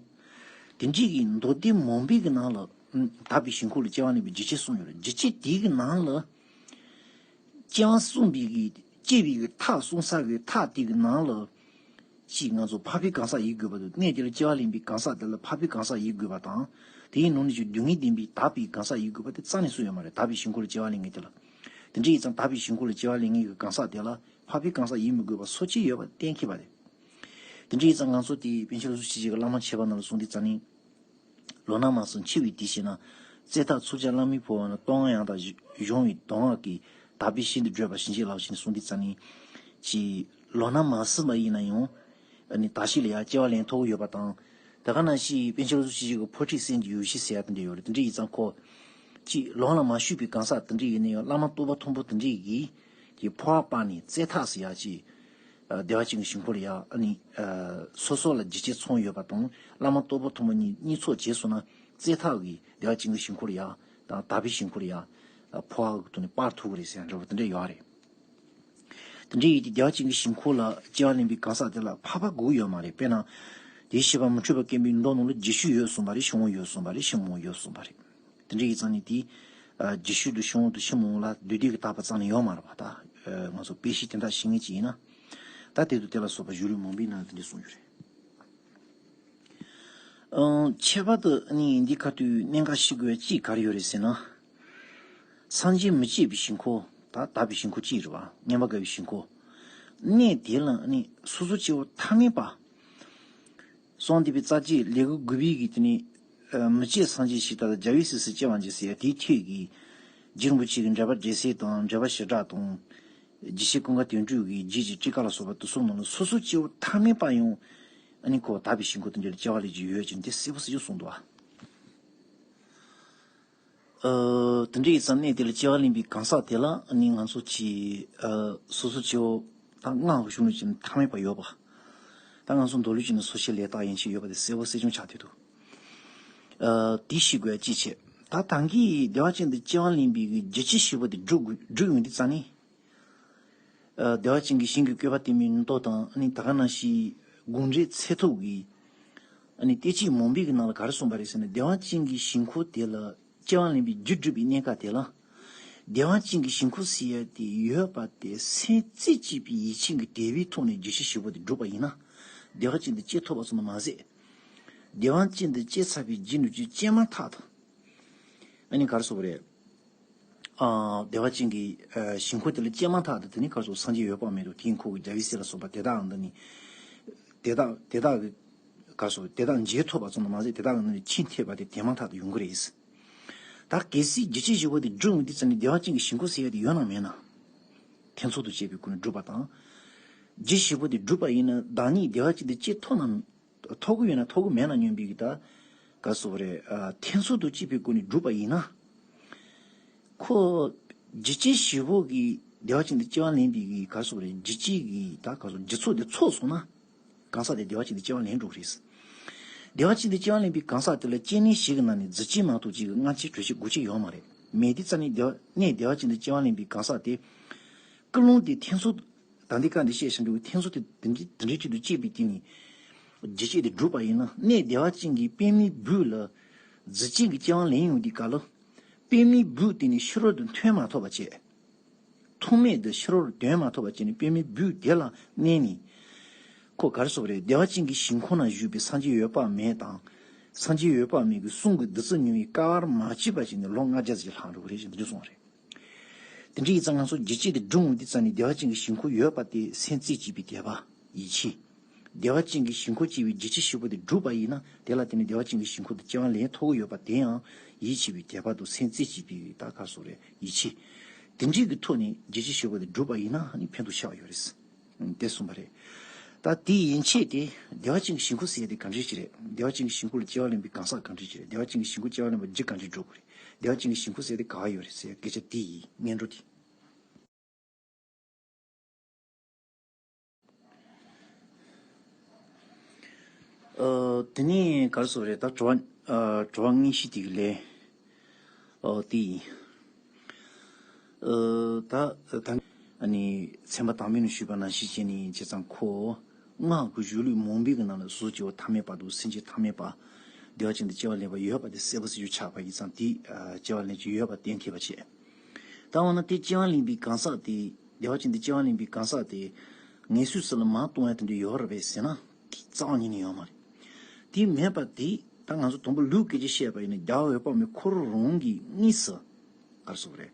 དེ་འདྲའི་གི་མདོ་སྡེ་མང་པོའི་གི་ནང་ལ་དག་པའི་ཞིང་ཁམས་ལ་སྐྱེ་བ་ལེན་པའི་རྒྱུ་རྐྱེན་གསུངས་ཡོད་རེད། རྒྱུ་རྐྱེན་དེའི་གི་ནང་ལ། སྐྱེ་བ་གསུངས་པའི་གི་སྐྱེ་བའི་གི་ཐབས་གསུངས་ས་གི་ཐབས་དེ་གི་ནང་ལ། ཅིག་ང་ཚོ་འཕགས་པའི་གང་ཟག་ཡིན་དགོས་པ་དང་། གནས་དེ་ལ་སྐྱེ་བ་ལེན་པའི་གང་ཟག་དེ་ལ་འཕགས་པའི་གང་ཟག་ཡིན་དགོས་པ་དང་། དེའི་ནང་ནས་ཀྱང་སྡུག་བསྔལ་བདེན་པའི་དག་པའི་གང་ཟག་ཡིན་དགོས་པ་དེ་རྩ་ནས་གསུངས་ཡོད་མ་རེད། དག་པའི་ཞིང་ཁམས་ལ་སྐྱེ་བ་ལེན་མཁན་དེ་ལ། དེ་འདྲ་ཡིན་ཙང་དག་པའི་ཞིང་ཁམས་ལ་སྐྱེ་བ་ལེན་མཁན་གྱི་གང་ཟག་དེ་ལ་འཕགས་པའི་གང་ཟག་ཡིན་མི་དགོས་པ་སོ་སྐྱེ་ཡོད་པ་གཏན་འཁེལ་བ་རེད། དེ་འདྲ་ཡིན་ཙང་ང་ཚོ་དེ་པཎ་ཆེན་ལོ་ཙཱ་བ་ཆོས་རྗེ་གི་བླ་མ་མཆེད་པ་རྣམས་ལ་གསུངས་དུས་ཙ་ནི། ལོ་ན་མ་སོན་འཆི་བའི་དུས་ཤེ་ན། བཙས་ཐག་ཚུབ་ཅིང་བླ་མའི་འཕོ་བ་ན། བསྟོད་བསྔགས་ཡང་དག་གཞུང་བའི་གདམས་ངག་གིས། དག་པའི་ཞིང་དུ་བགྲོད་པར་བྱིན་གྱིས་རློབས་ཞེས་གསུངས་དུས་ཙ་ནི། ཅིག་ལོ་ན་མ་སོན་པ་ཡིན་ན་ཡང་། ཨ་ནི་དག་ཞིང་ལ་ཡང་སྐྱེ་བ་ལེན་ཐུབ་ཀྱི་ཡོད་པ་དང་། དེ་ག་ནང་བཞིན་པཎ་ཆེན་ལོ་ཙཱ་བ་ཆོས་རྗེ་གི་འཕོ་ཁྲིད་སེམས་ཀྱི་ཡོ་བྱད་ཟེར་ཡ་དེ་འདྲ་ཡོད་རེད། དེ་འདྲ་ཡིན་ཙང་ཁོ། ཅིག་ལོ་ན་མ་སོན་པའི་གང་ཟག་དེ་འདྲ་ཡིན་ན་ཡང་བླ་མ་སྟོབས་པ་མཐོན་པོ་དེ་འདྲ་གིས། ཀྱི་འཕོ་བ་སྤངས་ནས་བཙས་ཐག་ཟེར་ཡ་ཅིག་ཨ། བདེ་བ་ཅན་གྱི་ཞིང་ཁམས་ལ་ཡ། ཨ་ནི། ཨ། སོ་སོ་ལ་རྒྱུ་རྐྱེན་ཚང་ཡོད་པ་དང་། བླ་མ་སྟོབས་པ་མཐོན་པོ་གཉིས་གཉིས་ཚོགས་བྱས་སོང་ན། བཙས་ཐག་གིས་བདེ་བ་ཅན་གྱི་ཞིང་ཁམས་ལ་ཡ། དང་དག་པའི་ཞིང་ཁམས་ལ་ཡ། ཨ། འཕོ་བ་གི་ཐོག་ནས་སྤར་ཐུབ་ཀྱི་རེད་ཟེར་ཡ་འདྲ་བོ་དེ་འདྲ་ཡོད་རེད། དེ་འདྲ་ཡིན་དུས་བདེ་བ་ཅན་གྱི་ཞིང་ཁམས་ལ་སྐྱེ་བ་ལེན་པའི་གང་ཟག་དེ་ལ་འཕགས་པ་དགོས་ཡོད་མ་རེད། དཔེར་ན། དེའི་བཤད་པ་མུ་སྟེགས་པ་བཀོད་པའི་མདོ་ནང་ལ་རྒྱུ་ཤུགས་ཡོད་གསུངས་པ་རེད། ཕྱི་དབང་ཡོད་གསུངས་པ་རེད། ཕྱི་མ་དབང་ཡོད་གསུངས་པ་རེད། དེ་འདྲ་ཡིན་ཙང་ནི་དེ། ཨ། རྒྱུ་ཤུགས་དང་ཕྱི་དབང་དང་ཕྱི་མ་དབང་ལ་བདུད་སྡེ་གི་བཏགས་པ་རྩ་ནས་ཡོད་མ་རེད་པ། ད། ཨ། ང་ཚོ་དཔེ་གཞི་དེ་འདྲ་ཤེས་མཁན་ཅིག་ཡིན་ན། ད་དེ་དང་དེ་ལ་སོགས་པ་གཞུང་ལུགས་མང་པོའི་ནང་དེ་འདྲ་གསུངས་ཡོད་རེད། ཨང་། ཁྱད་པར་དུ་ནི་འདི་ག་དུས་གནད་འགག་ཤེས་དགོས་ཡ་གཅིག་ག་རེ་ཡོད་རེད་ཟེར་ན། སངས་རྒྱས་མི་མཇལ་བའི་ཞིང་ཁམས། ད་དག་པའི་ཞིང་ཁམས་གཅིག་རེད་པ། མངོན་པར་དགའ་བའི་ཞིང་ཁམས། གནས་དེ་ལ་ནི་སོ་སོ་སྐྱེ་བོ་ཐ་མལ་པ། གསང་སྟེ་པའི་རྩ་བརྒྱད་ལས་འགུལ་དགུ་པའི་གི་དེ་ནི། ཨ། མི་བསྐྱོད་སངས་རྒྱས་ཞིག་ད་ལྟ་རྒྱལ་བའི་སྲས་སུ་སྐྱེ་བར་འགྱུར་ཟེར་ཡ་དེའི་ཐད་ཀྱི། རྗེ་རིན་པོ་ཆེ་གི་འགྲེལ་པ་འགྲེལ་སྲས་དང་འགྲེལ་པ་བྱེ་བྲག་དང་། རྒྱས་བཤད་ཀུན་དགའ་དོན་གྲུབ་ཀྱི་རྗེས་ཀྱི་ཊཱི་ཀ་ལ་སོགས་པ་དེ་ཚོ་ནང་ལ་སོ་སོ་སྐྱེ་བོ་ཐ་མལ་པ་ཡང་། ཨ་ནི་ཁོ་དག་པའི་ཞིང་ཁམས་དེ་འདྲ་ལ་སྐྱེ་བ་ལེན་རྒྱུ་ཡོད་ཅེས་དེ་གསལ་པོ་གསལ་རྐྱང་གསུངས་འདུག་པ། ཨ། དེ་འདྲ་ཡིན་ཙང་གནས་དེ་ལ་སྐྱེ་བ་ལེན་པའི་གང་ཟག་དེ་ལ་ནི་ང་ཚོ་གི། ཨ། སོ་སོ་སྐྱེ་བོ་ད་སྔགས་ཀྱི་གཞུང་ལུགས་ཀྱི་ཐ་མལ་པ་ཡོད་པ། ད་ང་ཚོ་མདོ་ལུགས་ཀྱི་ནི་སོ་སྐྱེ་ལས་དག་ཡན་ཆད་ཡོད་པ་དེ་གསལ་པོ་གསལ་རྐྱང་ཆགས་བསྡད་འདུག་ཨ། དེ་ཤེས་དགོས་ཡ་གཅིག་བྱས། ད་ད་གིན་བདེ་བ་ཅན་དུ་སྐྱེ་བ་ལེན་པའི་གི་རྒྱུ་རྐྱེན་བཞི་པོ་དེ་སྒྲུབ་དགོས། སྒྲུབ་ཡོང་དུས་ཙ་ནི། ཨ། བདེ་བ་ཅན་གྱི་ཞིང་གི་བཀོད་པ་བསྟན་པའི་མདོ་དང་། ཨ་ནི་ད་ག་ནང་བཞིན་དགོངས་འགྲེལ་ཚད་ཐུབ་ཀྱི། ཨ་ནི་བསྟན་བཅོས་མང་པོའི་གི་ནང་ལ་ག་རེ་གསུངས་པ་རེད་ཟེར་ན། བདེ་བ་ཅན་གྱི་ཞིང་ཁམས་དེ་ལ་སྐྱེ་བ་ལེན་པའི་རྒྱུ་སྒྲུབ་པའི་གནས་སྐབས་དེ་ལ། བདེ་བ་ཅན་གྱི་ཞིང་ཁམས་ཟེར་ཡ་དེ་ཡོད་པ་དེ་སེམས་རྩེ་གཅིག་པའི་ཡིད་ཆེས་ཀྱི་དད་པའི་ཐོག་ནས་རྒྱུ་རྐྱེན་བཞི་པོ་དེ་བསྒྲུབས་པ་ཡིན་ན། བདེ་བ་ཅན་དུ་སྐྱེ་ཐུབ་པ་ཙམ་དུ་མ་ཟད། བདེ་བ་ཅན་དུ་སྐྱེ་ཚར་བའི་རྗེས་ནས་ཀྱང་སྐྱེས་མ་ཐག་ཏུ། ཨ་ནི་ག་རེ་ཟེར་དགོས་རེད། ཨ། བདེ་བ་ཅན་གྱི། ཨ། ཞིང་ཁམས་དེ་ལ་སྐྱེས་མ་ཐག་ཏུ་དེ་ནི་ག་རེ་ཟེར། སངས་རྒྱས་འོད་དཔག་མེད་དང་དེའི་འཁོར་གྱི་རྒྱལ་བའི་སྲས་ལ་སོགས་པ་དེ་དག་འདི་ནི། དེ་དག་དེ་དག་གི། ག་རེ་ཟེར། དེ་དག་མཇལ་ཐུབ་པ་ཙམ་དུ་མ་ཟད། དེ་དག་གི་ནང་ནས་ཁྱིམ་ཐེག་པ་དེ་དེ་མ་ཐག་ཏུ་ཡོང་གི་རེད། ད་གལ་སྲིད་རྒྱུ་རྐྱེན་བཞི་པོ་དེ་བསྒྲུབས་ཡོང་དུས་ཙ་ནི་བདེ་བ་ཅན་གྱི་ཞིང་ཁམས་ཟེར་ཡ་དེ་ཡོད་ན་མེད་ན། ཐེ་ཚོམ་དང་བཅས་པའི་སྒོ་ནས་བསྒྲུབས་པ་དང་། རྒྱུ་བཞི་པོ་དེ་བསྒྲུབས་པ་ཡིན་ན་བདག་ཉིད་བདེ་བ་ཅན་དུ་སྐྱེ་ཐུབ་ན། ཐོབ་ཀྱི་ཡོད་ན་ཐོབ་ཀྱི་མེད་ན་སྙམ་པའི་གི་ད། ག་རེ་ཟེར་དགོས་རེད། ཨ། ཐེ་ཚོམ་དང་བཅས་པའི་སྒོ་ནས་བསྒྲུབས་པ་ཡིན་ན། ཁོ། རྒྱུ་རྐྱེན་བཞི་པོ་གིས་བདེ་བ་ཅན་དུ་སྐྱེ་བ་ལེན་པའི་གི་ག་རེ་ཟེར་དགོས་རེད། རྒྱུ་རྐྱེན་གྱི་ད་ག་རེ་ཟེར། རྒྱུ་ཚོགས་དེ་ཚོགས་སོང་ན། གང་ཟག་དེ་བདེ་བ་ཅན་དུ་སྐྱེ་བ་ལེན་འགྲོ་གི་རེད། བདེ་བ་ཅན་དུ་སྐྱེ་བ་ལེན་པའི་གང་ཟག་དེ་ལ་སྐྱེ་གནས་བཞི་གི་ནང་ནས་རྫུས་སྐྱེས་མ་གཏོགས་ཅིག་གི་མངལ་སྐྱེས་གྲོལ་སྐྱེས་འགོག་སྐྱེས་ཡོད་མ་རེད། མེད་དུས་ཙ་ནི་བདེ་བ། གནས་བདེ་བ་ཅན་དུ་སྐྱེ་བ་ལེན་པའི་གང་ཟག་དེ། ཀུན་སློང་དེ་ཐེ་ཚོམ། ད་འདི་ག་འདི་བཤད་བཞིན་འདུག་ཐེ་ཚོམ་དེ་དེ་འདྲའི་དེ་འདྲའི་ཆེད་དུ་སྐྱེས་པའི་དེ་ནི། རྒྱུ་རྐྱེན་དེ་བསྒྲུབས་པ་ཡིན་ན། གནས་བདེ་བ་ཅན་གྱི་པདྨའི་སྦུབས་ལ་རྫུས་སྐྱེས་ཀྱི་སྐྱེ་བ་ལེན་ཡོང་དུས་སྐབས་ལ། པདྨའི་སྦུབས་དེ་ནི་ཕྱི་རོལ་དུ་ཐོན་མ་ཐུབ་པ་བྱས། ཐོགས་མེད་དུ་ཕྱི་རོལ་དུ་ཐོན་མ་ཐུབ་པ་བྱས་ནས་པདྨའི་སྦུབས་དེ་ལ་གནས་ནས། ཁོ་ག་རེ་ཟེར་དགོས་རེད། བདེ་བ་ཅན་གྱི་ཞིང་ཁམས་ན་བཞུགས་པའི་སངས་རྒྱས་འོད་དཔག་མེད་དང་། སངས་རྒྱས་འོད་དཔག་མེད་ཀྱི་གསུང་གི་བདུད་རྩི་མྱོང་བའི་སྐལ་བ་མ་མཆིས་པ་ཞིག་ནས་ལོ་ལྔ་བརྒྱ་ཙམ་ལྷག་འགྲོ་གི་རེད་ཅེས་འདི་འདྲ་གསུངས་པ་རེད། དེ་འདྲ་ཡིན་ཙང་ང་ཚོ་འཇིགས་བྱེད་དེ་སྒྲུང་འདི་ཙམ་ནས་བདེ་བ་ཅན་གྱི་ཞིང་ཁམས་ཡོད་པ་དེ་སེམས་རྩེ་གཅིག་པའི་དད་པ། ཡིད་ཆེས། བདེ་བ་ཅན་གྱི་ཞིང་ཁམས་སྐྱེ་བའི་འཇིགས་བྱེད་ཞིག་པོ་དེ་བསྒྲུབས་པ་ཡིན་ན་དེ་ལ་བརྟེན་ནས་བདེ་བ་ཅན་གྱི་ཞིང་ཁམས་དུ་སྐྱེ་བ་ལེན་ཐུབ་ཀྱི་ཡོད་པ་དེ་ཡང་ཡིད་ཆེས་པའི་དད་པ་དང་སེམས་རྩེ་གཅིག་པའི་ད་ག་སོགས་རེད་ཡིད་ཆེས། དེ་འདྲའི་གི་ཐོག་ནས་འཇིགས་བྱེད་ཞིག་པོ་དེ་བསྒྲུབས་པ་ཡིན་ན་ནི་ཕན་ཐོགས་ཆེ་བ་ཡོད་རེད། དེ་གསུངས་པ་རེད། ད་དེའི་ཡན་ཆད་དེ་བདེ་བ་ཅན་གྱི་ཞིང་ཁམས་ཟེར་ཡ་དེ་ག་འདྲ་ཞིག་རེད། བདེ་བ་ཅན་གྱི་ཞིང་ཁམས་ལ་སྐྱེ་བ་ལེན་པའི་གང་ཟག་ག་འདྲ་ཞིག་རེད། བདེ་བ་ཅན་གྱི་ཞིང་ཁམས་སྐྱེ་བ་ལེན་པར་རྒྱུ་ག་འདྲ་སྒྲུབ་དགོས་རེད། བདེ་བ་ཅན་གྱི་ཞིང་ཁམས་ཟེར་ཡ་དེ་ག་བ་ཡོད་རེད་ཟེར་ཡ་སྐད་ཆ་དེ་ཡིན་སྙན་སྒྲོན་དེ། ཨ། དེ་ནས་ག་རེ་ཟེར་རེད། ད་དྲི་བ། ཨ། དྲི་བ་དངོས་གཞི་དེ་གི་ལན། ཨོ་དེ་ཡིན། ཨ། ད་ད་ཨ་ནི་ཚན་པ་དང་པོའི་ནང་ཞུས་པ་ནང་བཞིན་བྱས་ནས་བྱས་ཙང་ཁོ་སྔགས་ཀྱི་གཞུང་ལུགས་མང་པོའི་གི་ནང་ལ་གཟུགས་སྐྱེ་བ་ཐ་མལ་པ་དང་སེམས་ཅན་ཐ་མལ་པ། བདེ་བ་ཅན་དུ་སྐྱེ་བ་ལེན་པ་ཡོད་པ་དེ་གསལ་པོ་གསལ་རྒྱུ་ཆགས་པ་ཡིན་ཙང་དེ་སྐྱེ་བ་ལེན་རྒྱུ་ཡོད་པ་གཏན་འཁེལ་བ་བྱས། ད་འོ་ན་དེ་སྐྱེ་བ་ལེན་པའི་གང་ཟག་དེ་བདེ་བ་ཅན་དུ་སྐྱེ་བ་ལེན་པའི་གང་ཟག་དེ་ངན་སོང་ས་ལ་མར་ལྟུང་ཡ་དེ་འདྲ་ཡོད་རེད་པས་ཟེར་ན་རྩ་བ་ཉིད་ནས་ཡོད་མ་རེད། དེ་མེད་པ་དེ་ད་ང་ཚོ་དང་པོ་ལུགས་སྐད་ཆ་བཤད་པ་ཡིན་ན་རྒྱལ་བ་འོད་དཔག་མེད་ཁོ་རང་རང་གིས་དངོས་སུ་ག་རེ་གསུངས་པ་རེད།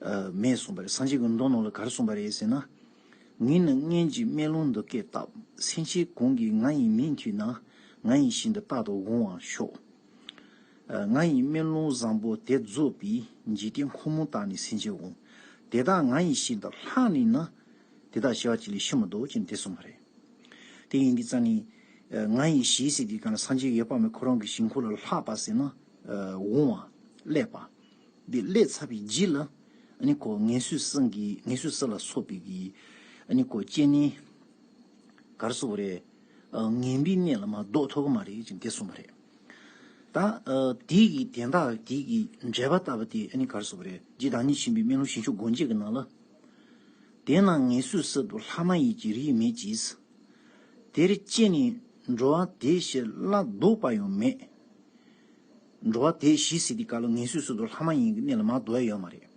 ཨ། མེད་གསུངས་པ་རེད། སངས་རྒྱས་ཀྱི་མདོ་ནང་ལ་ག་རེ་གསུངས་པ་རེད་ཟེར་ན། ངས་ནི་སྔོན་གྱི་སྨོན་ལམ་འདི་སྐད་བཏབ། སེམས་ཅན་གང་གིས་ང་ཡི་མིང་ཐོས་ན། ང་ཡི་ཞལ་འདི་རྟག་ཏུ་དབང་བར་ཤོག། ང་ཡི་སྨོན་ལམ་བཟང་པོ་དེ་རྫོགས་པའི་འཇིག་རྟེན་ཁོ་མོ་དག་ནི་སེམས་ཅན་འོང་། དེ་དག་ང་ཡི་ཞལ་དུ་ལྷགས་ནས་ན། དེ་དག་ཞི་བ་ཅིག་ལས་ཤི་མི་འདུག་ཅེས་དེ་གསུངས་པ་རེད། དེ་ཡིན་དུས་ཙང་ནི། ང་ཡི་ཞལ་ཟེར་དུས་གང་ལ་སངས་རྒྱས་འོད་དཔག་མེད་ཁོ་རང་གི་ཞལ་ཁོ་ལ་ལྷགས་པ་ཟེར་ན། འོང་བ། སླེབས་པ། འདི་སླེབས་ཚར་བའི་རྗེས་ལ། ཨ་ནི་ཁོ་ངན་སོང་གསུམ་གྱི་ངན་སོང་གསུམ་ལ་སོགས་པའི་གི། ཨ་ནི་ཁོ་སྐྱེ་གནས། ག་རེ་ཟེར་དགོས་རེད། ངན་པའི་གནས་ལ་མར་ལྡོག་ཐུབ་ཀྱི་མ་རེད་ཅེས་དེ་གསུངས་པ་རེད། ད། དེའི་གི་དན་རྟགས་དེའི་གི་འགྲེལ་པ་ལྟ་བུ་དེ་ཨ་ནི་ག་རེ་ཟེར་དགོས་རེད། རྗེ་བདག་ཉིད་ཆེན་པོའི་སྨོན་ལམ་ཞིང་མཆོག་སྒོ་འབྱེད་ཀྱི་ནང་ལ། དེས་ན་ངན་སོང་གསུམ་དུ་ལྷ་མ་ཡིན་གྱི་རིགས་མེད་ཀྱིས། དེར་སྐྱེས་ནས་འགྲོ་བ་དེ་བཞིན་སླར་ལྡོག་པ་ཡང་མེད། འགྲོ་བ་དེ་བཞིན་ཟེར་དུས་སྐབས་ལ་ངན་སོང་གསུམ་དུ་ལྷ་མ་ཡིན་གྱི་གནས་ལ་མར་ལྡོག་ཡ་ཡོད་མ་རེད།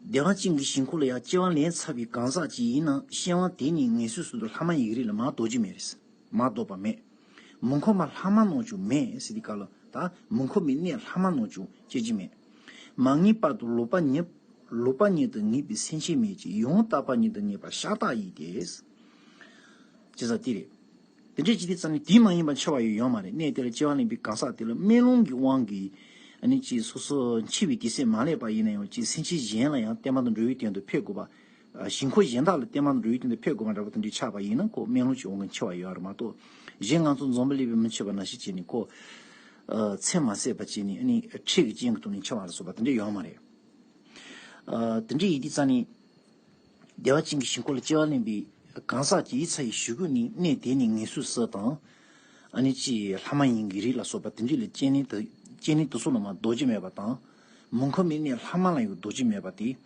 བདེ་བ་ཅན་གྱི་ཞིང་ཁམས་ལ་ཡང་སྐྱེ་བ་ལེན་ཚར་བའི་གང་ཟག་ཅིག་ཡིན་ན་སྐྱེ་བ་དེ་ནི་ངན་སོང་གསུམ་དུ་ལྷ་མ་ཡིན་གྱི་རིགས་ལ་མར་ལྡོག་རྒྱུ་མེད་རེད། མར་ལྡོག་པ་མེད། མི་ཁོམ་པ་ལྷ་མ་རྣམས་ཀྱང་མེད་ཟེར་དུས་སྐབས་ལ་ད་མི་ཁོམ་པའི་གནས་ལྷ་མ་རྣམས་ཀྱང་སྐྱེ་རྒྱུ་མེད། མ་ངེས་པ་དང་ལོག་པ་ཉིད། ལོག་པ་ཉིད་དུ་ངེས་པའི་སེམས་ཅན་མེད་ཅིང་ཡང་དག་པ་ཉིད་དུ་ངེས་པ་ཤ་སྟག་ཡིན་ཏེ། ཅེས་པ་དེ་རེད། དེ་འདྲའི་ཅི་སྟེ་ཙམ་ནི་དེ་མ་ཡིན་པ་འཆི་བ་ཡང་ཡོད་མ་རེད། གནས་དེ་ལ་སྐྱེ་བ་ལེན་པའི་གང་ཟག་དེ་ལ་སྨོན་ལམ་གྱི་དབང་གིས་ཨ་ནི་ཅི་སོ་སོ་འཆི་བའི་དུས་ཚོད་མ་སླེབས་པ་ཡིན་ན་ཡང་ཅི་སེམས་ཅན་གཞན་ལ་ཡང་བསྟན་པ་དང་འགྲོ་བའི་དོན་དུ་ཕེབས་དགོས་པ། ཞིང་ཁམས་གཞན་དག་ལ་བསྟན་པ་དང་འགྲོ་བའི་དོན་དུ་ཕེབས་དགོས་པ་འདྲ་པོ་དེ་འདྲའི་ཆགས་པ་ཡིན་ན་ཁོ་སྨོན་ལམ་གྱི་དབང་གིས་འཆི་བ་ཡོད་རེད་མ་གཏོགས། གཞན་ང་ཚོ་འཛམ་བུ་གླིང་པའི་མི་འཆི་བ་ནང་བཞིན་བྱས་ནས་ཁོ། ཚེ་མ་ཟད་པ་བྱས་ནས་ཨ་ནི་འཁྲིས་ཀྱི་རྐྱེན་གྱི་སྟེང་ནས་འཆི་བ་ལ་སོགས་པ་དེ་འདྲ་ཡོད་མ་རེད། དེ་འདྲ་ཡིན་དུས་ཙམ་ནི། བདེ་བ་ཅན་གྱི་ཞིང་ཁམས་ལ་སྐྱེ་བ་ལེན་པའི་གང་ཟག་ཅིག་ཡིན་ཚར་བའི་གཞུག་གུ་ནི་གནས་དེ་ནི་ངན་སོང་གསུམ་དང་། ཨ་ནི་ཅི་ལྷ་མ་ཡིན་གྱི་རིགས་ལ་སོགས་པ་དེ་འདྲ་ལ་སྐྱེ་གནས་དེ་སྐྱེ་གནས་དེ་ཚོ་ལ་མར་ལྡོག་རྒྱུ་མེད་པ་དང་། མི་ཁོམ་པའི་གནས་ལྷ་མ་ལ་ཡང་ལྡོག་རྒྱུ་མེད་པ་དེ།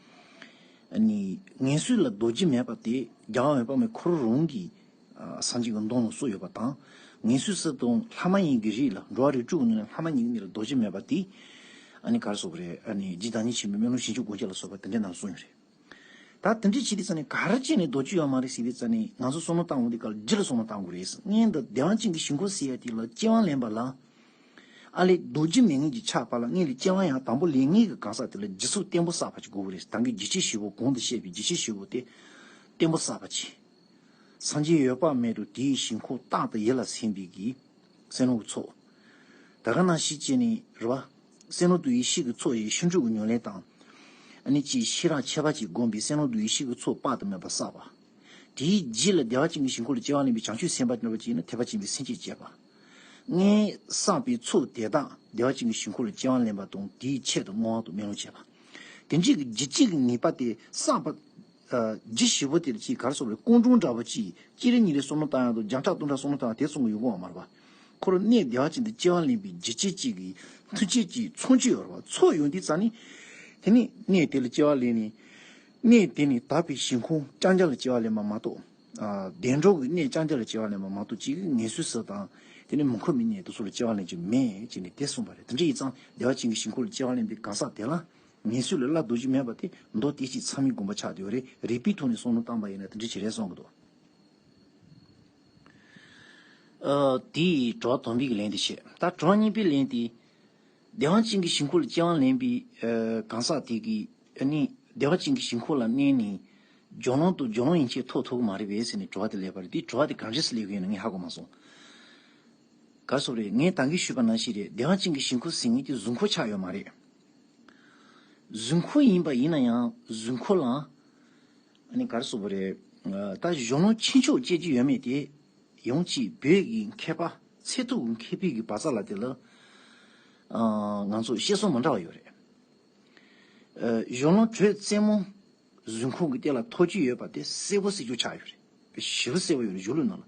ཨ་ནི་ངན་སོང་ལ་ལྡོག་རྒྱུ་མེད་པ་དེ་རྒྱལ་བ་འོད་དཔག་མེད་ཁོ་རང་གིས་སངས་རྒྱས་ཀྱི་མདོ་ནང་གསུངས་ཡོད་པ་དང་། ངན་སོང་གསུམ་དང་ལྷ་མ་ཡིན་གྱི་རིགས་ལ་འགྲོ་བ་རིགས་དྲུག་གི་ནང་ནས་ལྷ་མ་ཡིན་གྱི་རིགས་ལ་ལྡོག་རྒྱུ་མེད་པ་དེ། ཨ་ནི་ག་རེ་ཟེར་དགོས་རེད། ཨ་ནི་རྗེ་བདག་ཉིད་ཆེན་པོའི་སྨོན་ལམ་ཞིང་མཆོག་སྒོ་འབྱེད་ལ་སོགས་པ་དེ་འདྲའི་ནང་གསུངས་ཡོད་རེད། ད་དེ་འདྲའི་བྱས་ཏེ་ཙམ་ནས་ག་རེ་བྱས་ནས་ལྡོག་རྒྱུ་ཡོད་མ་རེད་ཟེར་དུས་ཙམ་ནས་ང་ཚོ་བསམ་བློ་བཏང་འོང་དུས་སྐབས་ལ་རྒྱུ་ལ་བསམ་བློ་བཏང་དགོས་རེད། སྔོན་དུ་བདེ་བ་ཅན་གྱི་ཞིང་ཁམས་ཟེར་ཡ་དེ་ལ་སྐྱེ་བ་ལེན་པ་ལ། ཨ་ལས་ལྡོག་རྒྱུ་མེད་མཁན་གྱི་ཆགས་པ་ལ་སྔོན་ལ་སྐྱེ་བ་ཡང་དང་པོ་ལེན་མཁན་གྱི་གང་ཟག་དེ་ལ་རྒྱུ་ཚོགས་བརྟན་པོ་བསགས་པ་ཅིག་དགོས་ཀྱི་རེད། ད་གིན་འཇིགས་བྱེད་བཞི་པོ་གོང་དུ་བཤད་པའི་འཇིགས་བྱེད་བཞི་པོ་དེ་བརྟན་པོ་བསགས་པ་ཅིག། སངས་རྒྱས་འོད་དཔག་མེད་དང་དེའི་ཞིང་ཁམས་རྟག་ཏུ་ཡིད་ལ་སིམ་པའི་གི་སེམས་ལུགས་ཀྱི་ཚོགས། ད་ག་ནང་བཞིན་བྱས་ནས་རེད་བ། སེམས་ལུགས་དང་ཡེ་ཤེས་ཀྱི་ཚོགས་ཡིས་ཤིན་ཏུ་གི་ཉམས་ལེན་དང་། ཨ་ནི་ཅིག་ཤེས་རབ་ཁྱད་པར་ཅན་བསྒོམས་པའི་སེམས་ལུགས་དང་ཡེ་ཤེས་ཀྱི་ཚོགས་དཔག་ཏུ་མེད་པ་བསགས་པ། དེའི་རྗེས་ལ་བདེ་བ་ཅན་གྱི་ཞིང་ཁམས་ལ་སྐྱེ་བ་ལེན་པའི་བྱང་ཆུབ་སེམས་དཔའ་འདྲ་བ་ཅིག་ཡིན་ན་ཐེག་པ་ཆེན་པོའི་སེམས་བསྐྱེད་བྱེད་པ། སྔོན་བསགས་པའི་ཚོགས་དེ་དག་བདེ་བ་ཅན་གྱི་ཞིང་ཁམས་ལ་སྐྱེ་བ་ལེན་པ་དང་དེའི་ཆེད་དུ་བསྔོ་བ་དང་སྨོན་ལམ་བྱེད་པ། དེ་འདྲའི་གི་རྒྱུ་གཅིག་གི་ངེས་པ་དེ་བསགས་པ། རྒྱུ་བཞི་པོ་དེ་ལ་ཅིག་ག་རེ་ཟེར་དགོས་རེད། སྐུ་མགྲོན་འདྲ་པོ་ཅིག་ཅི་རིགས་ཉིན་རེ་བསམ་བློ་བཏང་ཡག་དང་བརྒྱ་ཕྲག་སྟོང་ཕྲག་བསམ་བློ་བཏང་ཡག་དེ་གསུང་གི་ཡོང་གི་ཡོད་མ་རེད་པ། ཁོ་རང་གནས་བདེ་བ་ཅན་དུ་སྐྱེ་བ་ལེན་པའི་རྒྱུ་རྐྱེན་གཅིག་གི་མཐུན་རྐྱེན་གཅིག་ཚང་གཅིག་ཡོད་རེད་པ། ཚོགས་ཡོང་དུས་ཙམ་ནི། དེ་ནི་གནས་དེ་ལ་སྐྱེ་བ་ལེན་ནས། གནས་དེ་ནི་དག་པའི་ཞིང་ཁམས་ལ་སྐྱེ་བ་ལེན་པ་མ་གཏོགས། བདེ་འགྲོ་གི་གནས་ལ་སྐྱེ་བ་ལེན་པ་མ་གཏོགས་གཅིག་གི་ངན་སོང་གསུམ་དང་། དེ་ནི་མི་ཁོམ་པའི་གནས་དེ་ཚོ་ལ་སྐྱེ་བ་ལེན་རྒྱུ་མེད་ཅེས་ནི་དེ་གསུངས་པ་རེད། དེ་འདྲ་ཡིན་ཙང་བདེ་བ་ཅན་གྱི་ཞིང་ཁམས་ལ་སྐྱེ་བ་ལེན་པའི་གང་ཟག་དེ་ལ། ངན་སོང་ལ་སླར་ལྡོག་རྒྱུ་མེད་པ་དེ་མདོ་སྡེ་སྤྱིའི་ཚད་མའི་དགོངས་པ་ཆགས་བསྡད་ཡོད་རེད། རིགས་པའི་ཐོག་ནས་བསམ་བློ་བཏང་པ་ཡིན་ན་དེ་འདྲ་ཅིག་རེད་གསུང་གི་འདུག། ཨ། དེའི་དྲི་བ་དང་པོའི་ལན་དེ་བཤད། ད་དྲི་བ་གཉིས་པའི་ལན་དེ། བདེ་བ་ཅན་གྱི་ཞིང་ཁམས་ལ་སྐྱེ་བ་ལེན་པའི་ཨ་གང་ཟག་དེ་གིས་ཨ་ནི་བདེ་བ་ཅན་གྱི་ཞིང་ཁམས་ལ་གནས་ནས་སྦྱོར་ལམ་དང་སྦྱོར་ལམ་ཡན་ཆད་ཐོབ་ཐུབ་ཀྱི་མ་རེད་པས་ཟེར་ནས་དྲི་བ་དེ་སླེབས་པ་རེད། དེ་དྲི་བ་དེ་ག་འདྲས་སེ་སླེབས་ཀྱི་ཡོད་ན་ངས་ཧ་གོ་མ་སོང་། ག་རེ་ཟེར་དགོས་རེད། ངས་ད་གིན་ཞུས་པ་ནང་བཞིན་རེད། བདེ་བ་ཅན་གྱི་ཞིང་ཁམས་ཟེར་མཁན་དེ་གཟུགས་ཁམས་ཆགས་ཡོད་མ་རེད། གཟུགས་ཁམས་ཡིན་པ་ཡིན་ན་ཡང་གཟུགས་ཁམས་ལ་ཨ་ནི་ག་རེ་ཟེར་དགོས་རེད། ད་སྦྱོར་ལམ་ཁྱུ་མཆོག་སྐྱེ་རྒྱུ་ཡོད་མེད་དེ། ཡང་གཅིག་བོད་ཀྱི་མཁས་པ་ཚད་ཐུབ་ཀྱི་མཁས་པའི་གི་བར་ཚ་ལ་དེ་ལ་ཨ་ང་ཚོ་བཤད་སྲོལ་མི་འདྲ་བ་ཡོད་རེད། ཨ་སྦྱོར་ལམ་དྲོད་རྩེ་མོ་གཟུགས་ཁམས་ཀྱི་སྟེང་ལ་ཐོགས་ཀྱི་ཡོད་པ་དེ་གསལ་པོ་གསལ་རྐྱང་ཆགས་ཡོད་རེད། ཞེ་པོ་གསལ་པོ་ཡོད་རེད། གཞུང་ལུགས་ནང་ལ།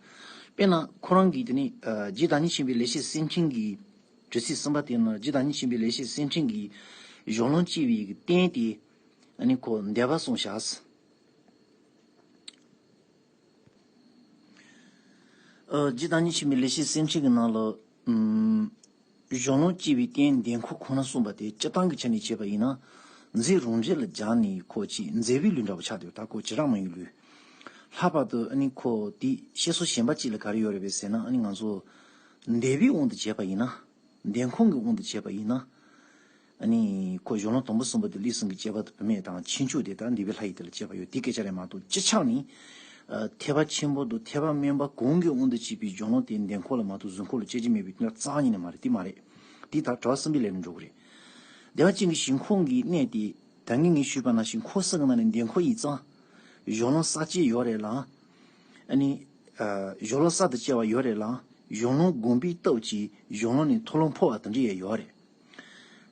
དཔེར་ན་ཁོ་རང་གིས་དེ་ནི་ཨ་རྗེ་བདག་ཉིད་ཆེན་པོའི་ལེགས་བཤད་གསེར་ཕྲེང་གི་དྲི་ཚིག་གསུམ་པ་དེ་ནང་རྗེ་བདག་ཉིད་ཆེན་པོའི་ལེགས་བཤད་གསེར་ཕྲེང་གི་སྦྱོར་ལམ་སྐྱེ་བའི་གི་རྟེན་དེ་ཨ་ནི་ཁོ་འདས་པ་གསུངས་བཞག། ཨ་རྗེ་བདག་ཉིད་ཆེན་པོའི་ལེགས་བཤད་གསེར་ཕྲེང་གི་ནང་ལ་ཨམ་སྦྱོར་ལམ་སྐྱེ་བའི་རྟེན་འདས་ཁམས་ཁོ་ན་གསུངས་པ་དེ་སྤྱིར་བཏང་གི་ཆ་ནས་བྱས་པ་ཡིན་ན། མཛེ་རང་བཞིན་ལ་སྦྱར་ནས་ཁོ་ཅིག་མཛེ་བའི་ལུས་འདྲ་བོ་ཆགས་འདུག་ད་ཁོ་བྱེ་བྲག་སྨྲ་བའི་ལུས། ལྷག་པར་དུ་ཨ་ནི་ཁོ་དེ་བཤད་སྲོལ་གཞན་པ་ཅིག་ལ་ག་རེ་ཡོད་རེད་པས་ཟེར་ན། ཨ་ནི་ང་ཚོ་འདས་པའི་དབང་དུ་བྱས་པ་ཡིན་ན། འདས་ཁམས་ཀྱི་དབང་དུ་བྱས་པ་ཡིན་ན། ཨ་ནི་ཁོ་སྦྱོར་ལམ་དང་པོ་གསུམ་པོ་དེ་ལུས་གསུམ་གྱི་སྐྱེ་བ་དང་བུད་མེད་དང་ཕྱིན་ཆད་དེ་དག་འདས་པའི་ལྷ་ཡི་དེ་ལ་སྐྱེས་པ་ཡོད་དེ་སྐད་ཆ་རེད་མ་གཏོགས། སྤྱི་ཆ་ནས་ཨ་ཐེག་པ་ཆེན་པོ་དང་ཐེག་པ་དམན་པ་གང་གི་དབང་དུ་བྱས་པའི་སྦྱོར་ལམ་དེ་འདས་ཁམས་ལ་མ་གཏོགས་གཟུགས་ཁམས་ལ་སྐྱེ་རྒྱུ་མེད་པའི་དོན་རྩ་བ་ཉིད་ནས་མ་རེད། དེ་མ་རེད། དེ་ད་དྲི་བ་གསུམ་པའི་ལན་ལ་འགྲོ་གི་རེད། བདེ་བ་ཅན་གྱི་ཞིང་ཁམས་ཀྱི་གནས་དེ་ད་གིན་ངས་ཞུས་པ་ནང་བཞིན་ཁམས་གསུམ་གྱི་ནང་ནས་འདས་ཁམས་ཡིན་ཙང་སྦྱོར་ལམ་གསར་སྐྱེ་ཡོད་རེད་ལ། ཨ་ནི་ཨ་སྦྱོར་ལམ་གསར་དུ་སྐྱེ་བ་ཡོད་རེད་ལ། སྦྱོར་ལམ་གོམས་པའི་སྟོབས་ཀྱིས་སྦྱོར་ལམ་ནས་མཐོ་ལམ་འཕོ་བ་དེ་འདྲ་ཡང་ཡོད་རེད།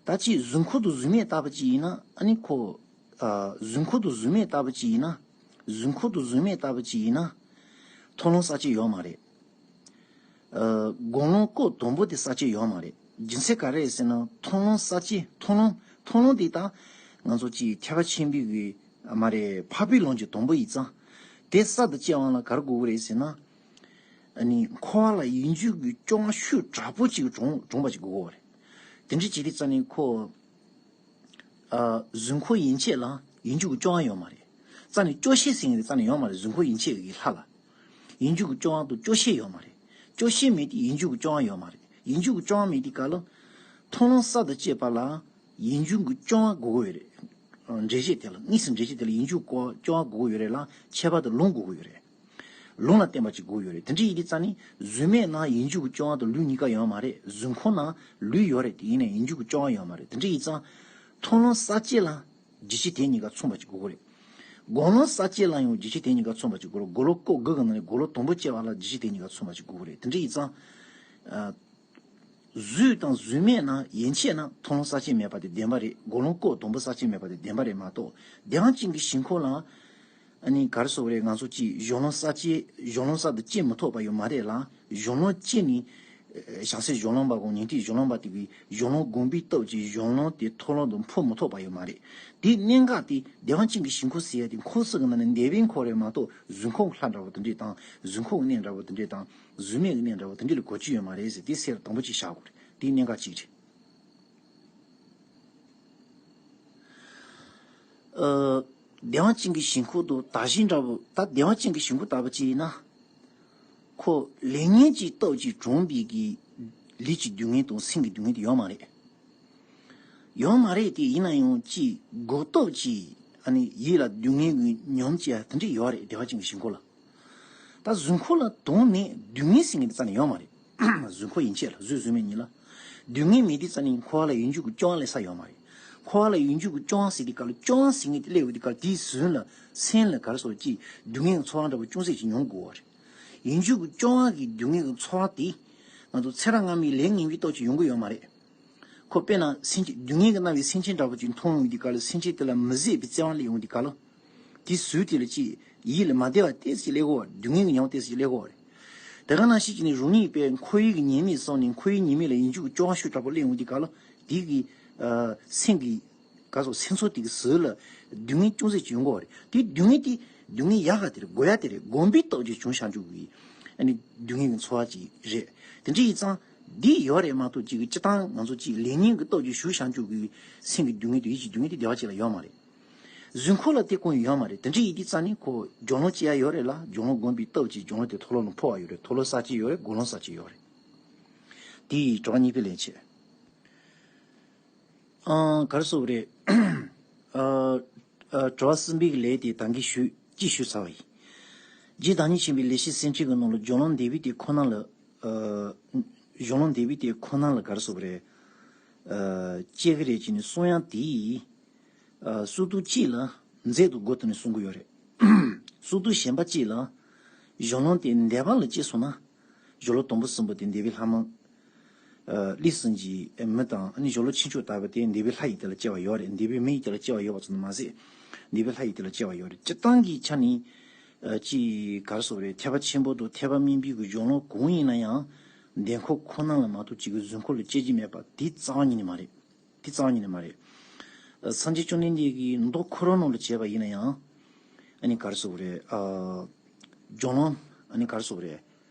ད་ཅིག་གཟུགས་ཁམས་དང་གཟུགས་མེད་ལྟ་བུ་ཅིག་ཡིན་ན། ཨ་ནི་ཁོ་ཨ་གཟུགས་ཁམས་དང་གཟུགས་མེད་ལྟ་བུ་ཅིག་ཡིན་ན། གཟུགས་ཁམས་དང་གཟུགས་མེད་ལྟ་བུ་ཅིག་ཡིན་ན། མཐོ་ལམ་གསར་སྐྱེ་ཡོད་མ་རེད། ཨ་གོམས་ལམ་སྐབས་དང་པོ་དེ་གསར་སྐྱེ་ཡོད་མ་རེད། རྒྱུ་མཚན་ག་རེ་རེད་ཟེར་ན། མཐོ་ལམ་གསར་སྐྱེ་མཐོ་ལམ་མཐོ་ལམ་དེ་ད་ང་ཚོ་ཅིག་ཐེག་པ་ཆེན་པོའི་གི་མ་རེད། འཕགས་པའི་ལམ་གྱི་དང་པོ་ཡིན་ཙང་། དེ་གསར་དུ་སྐྱེ་བ་ལ་ག་རེ་དགོས་ཀྱི་རེད་ཟེར་ན། ཨ་ནི་འཁོར་བ་ལ་ཡིད་འགྱུར་གྱི་སྐྱོ་བ་ཤུགས་དྲག་པོ་ཅིག་འགྲོ་འགྲོ་བ་ཅིག་དགོས་ཀྱི་རེད། དེ་འདྲ་བྱེད་དུས་ཙ་ནས་ཁོ་ཨ་གཟུགས་ཁམས་ཡན་ཆད་ལ་ཡིད་འགྱུར་གྱི་སྐྱོ་བ་ཡོད་མ་རེད། རྩ་ནས་སྐྱོ་ཤས་ཟེར་མཁན་དེ་རྩ་ནས་ཡོད་མ་རེད། གཟུགས་ཁམས་ཡན་ཆད་ཀྱི་ལྷ་ལ་ཡིད་འགྱུར་གྱི་སྐྱོ་བ་དང་སྐྱོ་ཤས་ཡོད་མ་རེད། སྐྱོ་ཤས་མེད་དུས་ཡིད་འགྱུར་གྱི་སྐྱོ་བ་ཡོད་མ་རེད། ཡིད་འགྱུར་གྱི་སྐྱོ་བ་མེད་དུས་ག་ལ། མཐོ་ལམ་གསར་དུ་སྐྱེས་པ་ལ་ཡིད་འགྱུར་གྱི་སྐྱོ་བ་དགོས་ཀྱི་ཡོད་རེད། འགྲེལ་བཤད་དེ་ལ་དངོས་སུ་འགྲེལ་བཤད་དེ་ལ་ཡིད་འགྱུར་གྱི་སྐྱོ་བ་དགོས་ཀྱི་ཡོད་རེད་ལ། ཁྱད་པར་དུ་ལམ་དགོས་ཀྱི་ཡོད་རེད། ལམ་ལ་བརྟེན་པ་ཅིག་དགོས་ཡོད་རེད། དེ་འདྲ་ཡིན་དུས་ཙ་ནི་གཟུགས་མེད་ན་ཡིད་འགྱུར་གྱི་སྐྱོ་བ་དང་ལུས་གཉིས་ཀ་ཡོད་མ་རེད། གཟུགས་ཁམས་ན་ལུས་ཡོད་རེད། དེ་ཡིན་ནའི་ཡིད་འགྱུར་གྱི་སྐྱོ་བ་ཡོད་མ་རེད། དེ་འདྲ་ཡིན་ཙང་མཐོ་ལམ་གསར་སྐྱེ་ལ་རྒྱུ་ཆ་དེ་གཉིས་ཀ་མཚུངས་པ་ཅིག་དགོས་ཀྱི་རེད། གོམས་ལམ་གསར་སྐྱེ་ལ་ཡང་རྒྱུ་ཆ་དེ་གཉིས་ཀ་མཚུངས་པ་ཅིག་དགོས་རེད། གོམས་ལམ་སྐབས་དགུ་གི་ནང་ནས་གོམས་ལམ་དང་པོ་སྐྱེ་བ་ལ་རྒྱུ་ཆ་དེ་གཉིས་ཀ་མཚུངས་པ་ཅིག་དགོས་ཀྱི་རེད། དེ་འདྲ་ཡིན་ཙང་། ཨ། གཟུགས་དང་གཟུགས་མེད་ན་ཡན་ཆད་ན་མཐོ་ལམ་གསར་སྐྱེ་མེད་པ་དེ་བདེན་པ་རེད། གོམས་ལམ་སྐབས་དང་པོ་གསར་སྐྱེ་མེད་པ་དེ་བདེན་པ་རེད་མ་གཏོགས། བདེ་བ་ཅན་གྱི་ཞིང་ཁམས་ལ་ཨ་ནི་ག་རེ་ཟེར་དགོས་རེད། ང་ཚོ་ཅིག་སྦྱོར་ལམ་གསར་སྐྱེ་སྦྱོར་ལམ་གསར་དུ་སྐྱེ་མི་ཐུབ་པ་ཡོད་མ་རེད་ལ། སྦྱོར་ལམ་སྐྱེས་ནས་བྱང་སེམས་སྦྱོར་ལམ་པ་དང་ཉན་ཐོས་སྦྱོར་ལམ་པ་དེ་གིས་སྦྱོར་ལམ་གོམས་པའི་སྟོབས་ཀྱིས་སྦྱོར་ལམ་དེ་མཐོ་ལམ་དུ་འཕོ་མི་ཐུབ་པ་ཡོད་མ་རེད། དེའི་གནད་འགག་དེ་བདེ་བ་ཅན་གྱི་ཞིང་ཁམས་ཟེར་ཡ་དེ་ཁམས་གསུམ་གྱི་ནང་ནས་འདས་པའི་ཁམས་རེད་མ་གཏོགས། གཟུགས་ཁམས་ལྷ་འདྲ་བོ་དེ་འདྲས་དང་། གཟུགས་ཁམས་གནས་འདྲ་བོ་དེ་འདྲས་དང་། གཟུགས་མེད་ཀྱི་གནས་འདྲ་བོ་དེ་འདྲས་ལ་གོ་རྒྱུ་ཡོད་མ་རེད་ཟེར། དེ་གསལ་དང་པོ་གཅིག་བཞག་དགོས་རེད། དེའི་གནད་འགག་གཅིག་རེད། ཨ། བདེ་བ་ཅན་གྱི་ཞིང་ཁམས་དང་དག་ཞིང་འདྲ་བོ། ད་བདེ་བ་ཅན་གྱི་ཞིང་ཁམས་ལྟ་བུ་ཅིག་ཡིན་ན། ཁོ་ལས་ངན་གྱི་སྟོབས་ཀྱིས་དྲངས་པའི་གི་ལུས་ཀྱི་སྡུག་བསྔལ་དང་སེམས་ཀྱི་སྡུག་བསྔལ་དེ་ཡོད་མ་རེད། ཡོད་མ་རེད་དེ། ཡིན་ན་ཡང་ཅིག་འགོག་སྟོབས་ཀྱིས་ཨ་ནི་ཡིད་ལ་སྡུག་བསྔལ་གྱི་ཉམས་ཀྱི་དེ་འདྲས་ཡོད་རེད། བདེ་བ་ཅན་གྱི་ཞིང་ཁམས་ལ། ད་གཟུགས་ཁམས་ལ་དོན་མེད་སྡུག་བསྔལ་ཟེར་མཁན་དེ་རྩ་ནས་ཡོད་མ་རེད། གཟུགས་ཁམས་ཡན་ཆད་ལ། གཟུགས་གཟུགས་མེད་གཉིས་ལ། སྡུག་བསྔལ་མེད་དུས་ཙ་ནས་འཁོར་བ་ལ་ཡིད་འགྱུར་གྱི་སྐྱོ་བ་སླེབས་ས་ཡོད་མ་རེད། འཁོར་བ་ལ་ཡིད་འགྱུར་གྱི་སྐྱོ་བ་ཟེར་དུས་སྐབས་ལ། སྐྱོ་བ་ཟེར་མཁན་དེ་སླེབས་ཡོང་དུས་སྐབས་ལ། དེའི་ཟུར་ལ་སེམས་ལ་ག་རེ་ཟེར་ཅིག་སྡུག་བསྔལ་གྱི་ཚོར་བ་འདྲ་པོ་ཅུང་ཟད་ཅིག་མྱོང་དགོས་པ་རེད། ཡིད་འགྱུར་གྱི་སྐྱོ་བ་གི་སྡུག་བསྔལ་གྱི་ཚོར་བ་དེ་ང་ཚོ་ཚེ་རབས་སྔ་མའི་ལས་ངན་པའི་སྟོབས་ཀྱིས་ཡོང་གི་ཡོད་མ་རེད། ཁོ་དཔེར་ན་སེམས་ཅན་སྡུག་བསྔལ་གྱིས་མནར་བའི་སེམས་ཅན་འདྲ་པོ་ཅིག་མཐོང་ཡོང་དུས་སྐབས་ལ། སེམས་ཅན་དེ་ལ་མི་བཟོད་པའི་བརྩེ་བ་སླེབས་ཡོང་དུས་སྐབས་ལ། དེའི་ཟུར་དེ་ལ་ཅིག་ཡིད་ལ་མ་བདེ་བ་ཏོག་ཙམ་སླེབས་ཀྱི་ཡོད་རེད། སྡུག་བསྔལ་གྱི་ཉམས་ཏོག་ཙམ་སླེབས་ཀྱི་ཡོད་རེད། དེ་ག་ནང་བཞིན་བྱས་ནས་རང་ཉིད་པའི་འཁོར་བའི་གི་ཉེས་དམིགས་བསམས་ནས། འཁོར་བའི་ཉེས་དམིགས་ལ་ཡིད་འགྱུར་གྱི་སྐྱོ་བ་ཤུགས་དྲག་པོ་སླེབས་ཡོང་དུས་སྐབས་ལ། དེ་གི་ཨ་སེམས་ཀྱི་ག་ཟེར། སེམས་ཚོར་དེ་གི་ཟུར་ལ་སྡུག་བསྔལ་ཅུང་ཟད་ཅིག་ཡོང་གི་ཡོད་རེད། དེ་སྡུག་བསྔལ་དེ་སྡུག་བསྔལ་ཡག་ག་དེ་རེད། དགོས་ཡ་དེ་རེད། གོམས་པའི་སྟོབས་ཀྱིས་བྱུང་བཞག་རྒྱུ་གི་ཨ་ནི་སྡུག་བསྔལ་གྱི་ཚོར་བ་ཅིག་རེད། དེ་འདྲ་ཡིན་ཙང་འདི་ཡོད་རེད་མ་གཏོགས། ཅིག་གི་སྤྱིར་བཏང་ང་ཚོ་ཅིག་ལས་ངན་གྱི་སྟོབས་ཀྱིས་ཞུགས་བཞག་རྒྱུ་གི་སེམས་ཀྱི་སྡུག་བསྔལ་དང་ཡིད་ཀྱི་སྡུག་བསྔལ་དེ་བདེ་བ་ཅན་ལ་ཡོད་མ་རེད། གཟུགས་འཁོར་ལ་དེ་ཀུན་ཡོད་མ་རེད། དེ་འདྲ་ཡིན་དུས་ཙང་ནི་ཁོ་སྦྱོར་ལམ་སྐྱེ་ཡ་ཡོད་རེད་ལ། སྦྱོར་ལམ་བསྒོམས་པའི་སྟབས་ཀྱིས་སྦྱོར་ལམ་དེ་མཐོལ་ལོ་ལ་འཕོ་བ་ཡོད་རེད། མཐོལ་ལོ་ས་སྐྱེ་ཡོད་རེད། སྒོམ་ལམ་ས་སྐྱེ་ཡོད་རེད། དེ་ཡི་གྲོགས་གཉིས་པའི་ལས་བྱེད། ཨང་གར་སོགས་རེད། ཨ་ཨ་གྲོགས་གསུམ་པའི་ལས་དེ་ད་གིན་ཞུས་ཅི་ཞུས་ཚར་བ་ཡིན། རྗེ་བདག་ཉིད་ཆེན་པོའི་ལེགས་བཤད་གསེར་ཕྲེང་གི་ནང་ལ་སྦྱོར་ལམ་འདས་པའི་དེ་ཁོ་ན་ལ། ཨ་སྦྱོར་ལམ་འདས་པའི་དེ་ཁོ་ན་ལ་གར་སོགས་རེད། ཨ་སྐྱེ་གི་རེད་ཅེས་ནི་གསུང་ཡང་དེ་ཡིས། ཨ་སོ་ཐར་གཅིག་ལ་མཛད་དུ་དགོས་དུ་ནས་གསུང་གི་ཡོད་རེད། སོ་ཐར་གཞན་པ་གཅིག་ལ་སྦྱོར་ལམ་དེ་འདས་པ་ལ་སྐྱེས་སོང་ན། སྦྱོར་ལམ་དང་པོ་གསུམ་པོ་དེ་འདས་པའི་ལྷ་མོ། ཨ་ལས་སུ་འབྱེད་མི་དང་ཨ་ནི་སྦྱོར་ལམ་ཆོས་མཆོག་ལྟ་བུ་དེ་འདས་པའི་ལྷ་ཡི་དེ་ལ་སྐྱེ་བ་ཡོད་རེད། འདས་པའི་མི་ཡི་དེ་ལ་སྐྱེ་བ་ཡོད་པ་ཙམ་དུ་མ་ཟད། འདས་པའི་ལྷ་ཡི་དེ་ལ་སྐྱེ་བ་ཡོད་རེད། སྤྱིར་བཏང་གི་ཆ་ནས། ཨ་ཅི་གར་སོགས་རེད། ཐེག་པ་ཆེན་པོ་དང་ཐེག་པ་དམན་པའི་གི་སྦྱོར་ལམ་གང་ཡིན་ན་ཡང་། འདས་འཁོར་ཁོ་ན་ལ་མ་གཏོགས་གཅིག་གི་གཟུགས་འཁོར་ལ་སྐྱེ་རྒྱུ་མེད་པ་དེ་རྩ་བ་ཉིད་ནས་མ་རེད། དེ་རྩ་བ་ཉིད་ནས་མ་རེད། ཨ་སངས་རྒྱས་བཅོམ་ལྡན་འདས་ཀྱི་མདོ་ཁོ་རང་ནང་ལ་བྱས་པ་ཡིན་ན་ཡང་། ཨ་ནི་གར་སོགས་རེད། ཨ་སྦྱོར་ལམ། ཨ་ནི་གར་སོགས་རེད།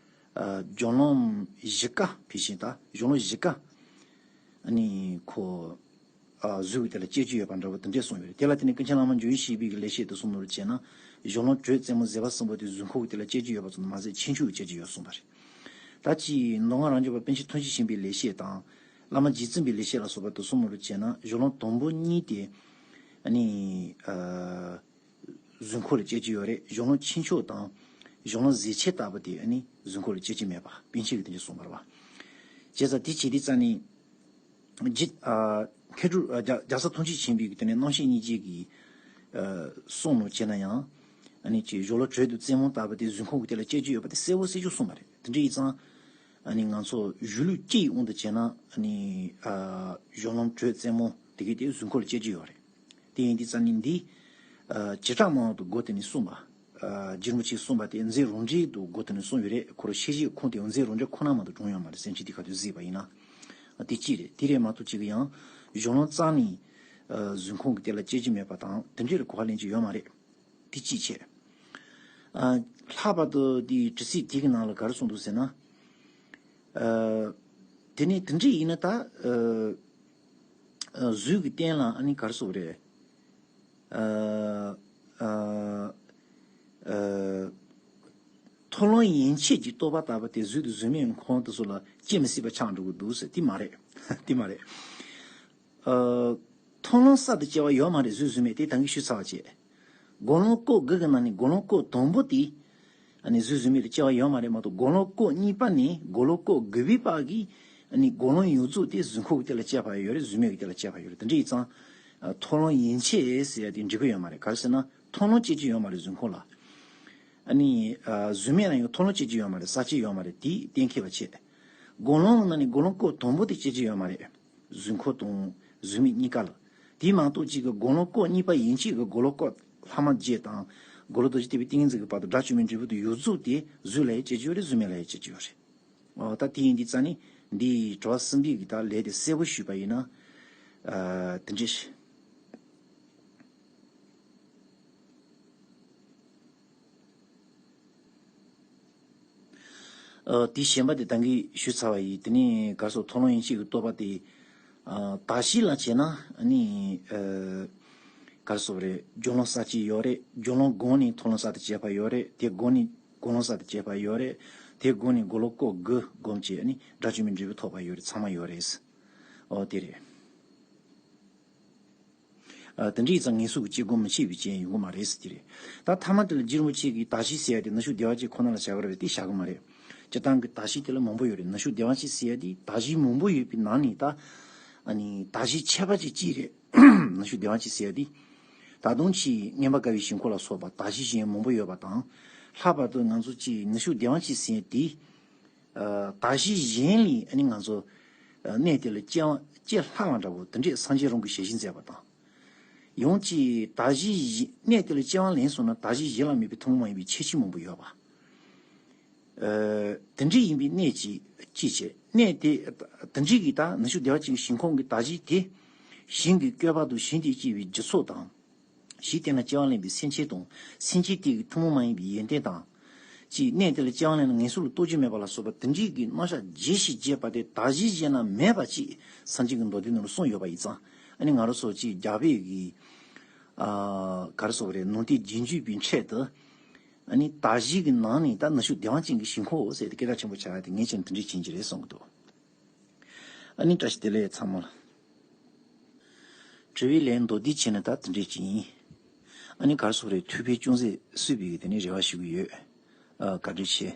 ཨ་སྦྱོར་ལམ་བཞི་ཀ་ཕལ་ཆེར་ད་སྦྱོར་ལམ་བཞི་ཀ་ཨ་ནི་ཁོ། ཨ་གཟུགས་ཀྱི་དེ་ལ་སྐྱེ་རྒྱུ་ཡོད་པ་འདྲ་བོ་དེ་འདྲས་གསུངས་ཡོད་རེད། དེ་ལ་བརྟེན་ནས་ཀུན་མཁྱེན་བླ་མ་འཇམ་དབྱངས་བཞད་པའི་གི་ལེགས་བཤད་དུ་གསུངས་ནོར་བྱས་ན། སྦྱོར་ལམ་དྲོད་རྩེ་མོ་ཟད་པ་གསུམ་པོ་དེ་གཟུགས་འཁོར་གྱི་དེ་ལ་སྐྱེ་རྒྱུ་ཡོད་པ་ཙམ་དུ་མ་ཟད་ཁྱད་ཆོས་ཀྱི་སྐྱེ་རྒྱུ་ཡོད་གསུངས་པ་རེད། ད་ཅི་མདོ་སྔགས་རང་རྒྱུད་པ་པཎ་ཆེན་ཐུགས་རྗེ་ཆེན་པོའི་ལེགས་བཤད་དང་། བླ་མ་རྗེ་བཙུན་པའི་ལེགས་བཤད་ལ་སོགས་པ་དུ་གསུངས་ནོར་བྱས་ན། སྦྱོར་ལམ་དང་པོ་གཉིས་དེ། ཨ་ནི། ཨ། གཟུགས་འཁོར་ལ་སྐྱེ་རྒྱུ་ཡོད་རེད། སྦྱོར་ལམ་ཆོས་མཆོག་དང་། སྦྱོར་ལམ་ཟད་བྱེད་ལྟ་བུ་དེ་ནི་གཟུགས་འཁོར་ལ་སྐྱེ་རྒྱུ་མེད་པ་པཎ་ཆེན་གྱིས་དེ་འདྲ་གསུངས་པ་རེད་བ། བྱས་ཙང་དེ་བྱེད་དུས་ཙང་ནི། རྗེ་ཨ་མཁས་གྲུབ་ཨ་རྒྱ་རྒྱལ་ཚབ་ཐུགས་རྗེ་ཆེན་པོའི་གི་དེ་ནས་རྣམ་བཤད་སྙིང་རྗེ་གི་ཨ་གསུང་ནང་བྱས་ན་ཡང་། ཨ་ནི་ཅིག་སྦྱོར་ལམ་དྲོད་དུ་རྩེ་མོ་ལྟ་བུ་དེ་གཟུགས་འཁོར་གྱི་དེ་ལ་སྐྱེ་རྒྱུ་ཡོད་པ་དེ་གསལ་པོ་གསལ་རྒྱུ་གསུངས་པ་རེད། དེ་འདྲ་ཡིན་ཙང་། ཨ་ནི་ང་ཚོ་གཞུང་ལུགས་སྤྱི་ཡི་དབང་དུ་བྱས་ན། ཨ་ནི་ཨ་སྦྱོར་ལམ་དྲོད་རྩེ་མོ་དེ་གའི་དེ་གཟུགས་འཁོར་ལ་སྐྱེ་རྒྱུ་ཡོད་རེད། དེ་ཡིན་དུས་ཙང་ནི་འདི། ཨ་བྱེ་བྲག་སྨྲ་བ་དུ་དགོས་དེ་ནི་གསུངས་པ། ཨ་རྗེ་རིན་པོ་ཆེས་གསུངས་པ་དེ་མཛད་རང་འགྲེལ་དུ་དགོས་དེ་ནི་གསུངས་ཡོད་རེད། ཁོ་རང་ཤེས་བྱའི་ཁུངས་དེ་མཛད་རང་འགྲེལ་ཁོ་ན་མ་གཏོགས་བྱུང་ཡོད་མ་རེད། སེམས་ཅན་དེ་ག་དུས་གཟིགས་པ་ཡིན་ན། ཨ་དེ་གཅིག་རེད། དེ་རེད་མ་གཏོགས་གཅིག་གི་ཡང་། སྦྱོར་ལམ་རྩ་ནས་ཨ་གཟུགས་འཁོར་གྱི་དེ་ལ་སྐྱེ་རྒྱུ་མེད་པ་དང་དེ་འདྲའི་གོ་བ་ལེན་རྒྱུ་ཡོད་མ་རེད། དེ་གཅིག་བྱས། ཨ་ལྷག་པར་དུ་དེའི་དྲི་ཚིག་དེ་གི་ནང་ལ་ག་རེ་གསུངས་འདུག་ཟེར་ན། ཨ་དེ་ནི་དེ་འདྲ་ཡིན་ན་ད་ཨ་ཨ་གཟུགས་ཀྱི་རྟེན་ལ་ཨ་ནི་ག་རེ་ཟེར་དགོས་རེད། ཨ་ཨ་ཨ་མཐོང་ལམ་ཡན་ཆད་ཀྱི་རྟོག་པ་ལྟ་བུ་དེ་གཟུགས་དང་གཟུགས་མེད་ཁོང་དེ་ཚོ་ལ་སྐྱེ་མི་སྲིད་པ་ཆགས་འགྲོ་གི་འདུག་ཟེར། དེ་མ་རེད། དེ་མ་རེད། ཨ་མཐོང་ལམ་གསར་དུ་སྐྱེ་བ་ཡོད་མ་རེད། གཟུགས་གཟུགས་མེད་དེ་ད་གིན་ཞུས་ཚར་བ་བྱས། སྒོམ་ལམ་སྐོར་དགུ་གི་ནང་ནས་སྒོམ་ལམ་སྐོར་དང་པོ་དེ། ཨ་ནི་གཟུགས་གཟུགས་མེད་དུ་སྐྱེ་བ་ཡོད་མ་རེད་མ་གཏོགས། སྒོམ་ལམ་སྐོར་གཉིས་པ་ནས་སྒོམ་ལམ་སྐོར་དགུ་པའི་བར་གྱི་ཨ་ནི་སྒོམ་ལམ་ཡོངས་རྫོགས་དེ་གཟུགས་འཁོར་གྱི་དེ་ལ་སྐྱེ་བ་ཡོད་རེད། གཟུགས་མེད་ཀྱི་དེ་ལ་སྐྱེ་བ་ཡོད་རེད། དེ་འདྲ་ཡིན་ཙང་། ཨ་མཐོང་ལམ་ཡན་ཆད་ཟེར་ཡ་དེ་འགྲིག་གི་ཡོད་མ་རེད། ག་རེ་ཟེར་ན་མཐོང་ལམ་སྐྱེ་རྒྱུ་ཡོད་མ་རེད་གཟུགས་འཁོར་ལ། ཨ་ནི་ཨ་གཟུགས་མེད་ལ་ཡང་མཐོང་ལམ་སྐྱེ་རྒྱུ་ཡོད་མ་རེད། ས་སྐྱེ་ཡོད་མ་རེད། དེ་གཏན་འཁེལ་བ་བྱས། སྒོམ་ལམ་ནང་ནས་སྒོམ་ལམ་སྐོར་དང་པོ་དེ་སྐྱེ་རྒྱུ་ཡོད་མ་རེད། གཟུགས་འཁོར་དང་གཟུགས་མེད་གཉིས་ཀ་ལ། དེ་མ་གཏོགས་གཅིག་གི་སྒོམ་ལམ་སྐོར་གཉིས་པ་ཡན་ཆད་ཀྱི་སྒོམ་ལམ་སྐོར་ལྷག་མ་བརྒྱད་དང་། སྒོམ་ལམ་རྡོ་རྗེ་ཐེག་པའི་ཏིང་ངེ་འཛིན་གྱི་བར་དུ་དགྲ་བཅོམ་པའི་འབྲས་བུ་དེ་ཡོངས་རྫོགས་དེ་གཟུགས་ལ་ཡང་སྐྱེ་རྒྱུ་ཡོད་རེད། གཟུགས་མེད་ལ་ཡང་སྐྱེ་རྒྱུ་ཡོད་རེད། འོ་ད་དེ་ཡིན་དུས་ཙང་ནི་འདིའི་དྲི་བ་གསུམ་པའི་གི་ད་ལན་དེ་གསལ་པོ་ཞུས་པ་ཡིན་ན། ཨ་དེ་འདྲས། ཨ་དེ་གཞན་པ་དེ་ད་གིན་ཞུས་ཚར་བ་ཡིན། དེ་ནས་ག་རེ་ཟེར། མཐོང་ལམ་ཡན་ཆད་ཀྱི་རྟོག་པ་དེ། ཨ་དག་གཞི་ལ་བྱས་ན་ཨ་ནི་ཨ་ག་རེ་ཟེར་རེད། སྦྱོར་ལམ་གསར་སྐྱེ་ཡོད་རེད། སྦྱོར་ལམ་བསྒོམས་ནས་མཐོང་ལམ་གསར་དུ་སྐྱེས་པ་ཡོད་རེད། དེ་བསྒོམས་ནས་སྒོམ་ལམ་གསར་དུ་སྐྱེས་པ་ཡོད་རེད། དེ་བསྒོམས་ནས་སྒོམ་ལམ་སྐོར་དགུ་བསྒོམས་བྱས་ཨ་ནི་དགྲ་བཅོམ་པའི་འབྲས་བུ་ཐོབ་པ་ཡོད་རེད། ཚང་མ་ཡོད་རེད། ཨོ་དེ་རེད། ཨ་དེ་འདྲ་ཡིན་ཙང་ངེས་སུ་གི་སྐྱེ་སྒོ་མི་འཆད་པའི་རྐྱེན་ཡོང་གི་མ་རེད་ཟེར་གྱི་རེད། ད་ཐ་མ་དེ་ལ་རྗེ་རིན་པོ་ཆེ་གིས་དག་གཞི་ཟེར་ཡ་དེ་ནུབ་ཕྱོགས་བདེ་བ་ཅན་ཁོ་ན་ལ་བཞག་གི་རེད་པས། དེ་བཞག་གི་མ་རེད། སྤྱིར་བཏང་གི་དག་གཞི་དེ་ལ་མང་པོ་ཡོད་རེད། ནུབ་ཕྱོགས་བདེ་བ་ཅན་ཟེར་ཡ་དེ་དག་གཞི་མང་པོ་ཡོད་པའི་ནང་ནས་ད་ཨ་ནི་དག་གཞི་ཁྱད་པར་ཅན་གཅིག་རེད། ནུབ་ཕྱོགས་བདེ་བ་ཅན་ཟེར་ཡ་དེ། ད་དུང་ཅིག་མངོན་པར་དགའ་བའི་ཞིང་ཁམས་ལ་སོགས་པ་དག་གཞི་གཞན་མང་པོ་ཡོད་པ་དང་། ལྷག་པར་དུ་ང་ཚོ་ཅིག་ནུབ་ཕྱོགས་བདེ་བ་ཅན་ཟེར་ཡ་དེ། ཨ་དག་གཞི་གཞན་ལས་ཨ་ནི་ང་ཚོ་ཨ་གནས་དེ་ལ་སྐྱེ་བ་སྐྱེ་ལྷག་པ་འདྲ་བོ་དེ་འདྲས་སངས་རྒྱས་རང་གི་ཞལ་བཞེས་མཛད་པ་དང་། ཡང་ཅིག་དག་གཞི་གཞན་གནས་དེ་ལ་སྐྱེ་བ་ལེན་སོང་ན་དག་གཞི་གཞན་ལ་མེད་པའི་ཐུན་མོང་མ་ཡིན་པའི་ཁྱད་ཆོས་མང་པོ་ཡོད་པ། ཨ་དེ་འདྲས་ཡིན་པའི་གནས་ཅིག་ཅིག་བྱས། གནས་དེ་དེ་འདྲས་ཀྱི་ད་ནུབ་ཕྱོགས་བདེ་བ་ཅན་གྱི་ཞིང་ཁམས་ཀྱི་དག་གཞི་དེ་གཞན་གྱི་བཀོད་པ་དང་གཞན་དེ་སྐྱེ་བའི་རྒྱུ་ཚོགས་དང་། གཞི་དེ་ན་སྐྱེ་བ་ལེན་པའི་སེམས་ཅན་དང་། སེམས་ཅན་དེ་གི་ཐུན་མོང་མ་ཡིན་པའི་ཡོན་ཏན་དང་། ཅིག་གནས་དེ་ལ་སྐྱེ་བ་ལེན་ན་ངེས་སུ་ལ་རྟོགས་རྒྱུ་མེད་པ་ལ་སོགས་པ་དེ་འདྲའི་གི་རྣམ་གཞག་བརྗོད་ཤིང་རྒྱས་པ་དེ་དག་གཞི་གཞན་ན་མེད་པ་ཅིག་སངས་རྒྱས་ཀྱི་མདོ་སྡེ་ནང་ལ་གསུངས་ཡོད་པ་ཡིན་ཙང་། ཨ་ནི་ང་རང་ཚོ་ཅིག་རྒྱ་བོད་ཀྱི་ ཨ་ག་རེ་ཟེར་དགོས་རེད། ནང་བསྟན་རྒྱུན་སྤྱོད་པའི་ཆེད་དུ། ཨ་ནི་དར་ཞིང་གི་ནང་ནས་ད་ནུ་ཞོ་བདེ་བ་ཅན་གྱི་ཞིང་ཁམས་ཟེར་ཏེ་སྐད་གྲགས་ཆེན་པོ་ཆགས་ཡ་དེ་ངས་བྱས་ན་དེ་འདྲས་བྱིན་གྱི་རེད་བསམ་གྱི་འདུག་ཨ་ནི་བཀྲ་ཤིས་བདེ་ལེགས་ཚང་མ་ལ། དྲི་བའི་ལན་མདོར་བསྡུས་བྱས་ན་ད་དེ་འདྲས་ཅིག་ཡིན། ཨ་ནི་ག་རེ་ཟེར་དགོས་རེད། ཐུབ་པས་ཅུང་ཟད་བསུས་པའི་དེ་ནི་རེ་བ་ཞུ་གི་ཡོད། ཨ་བཀའ་དྲིན་ཆེ།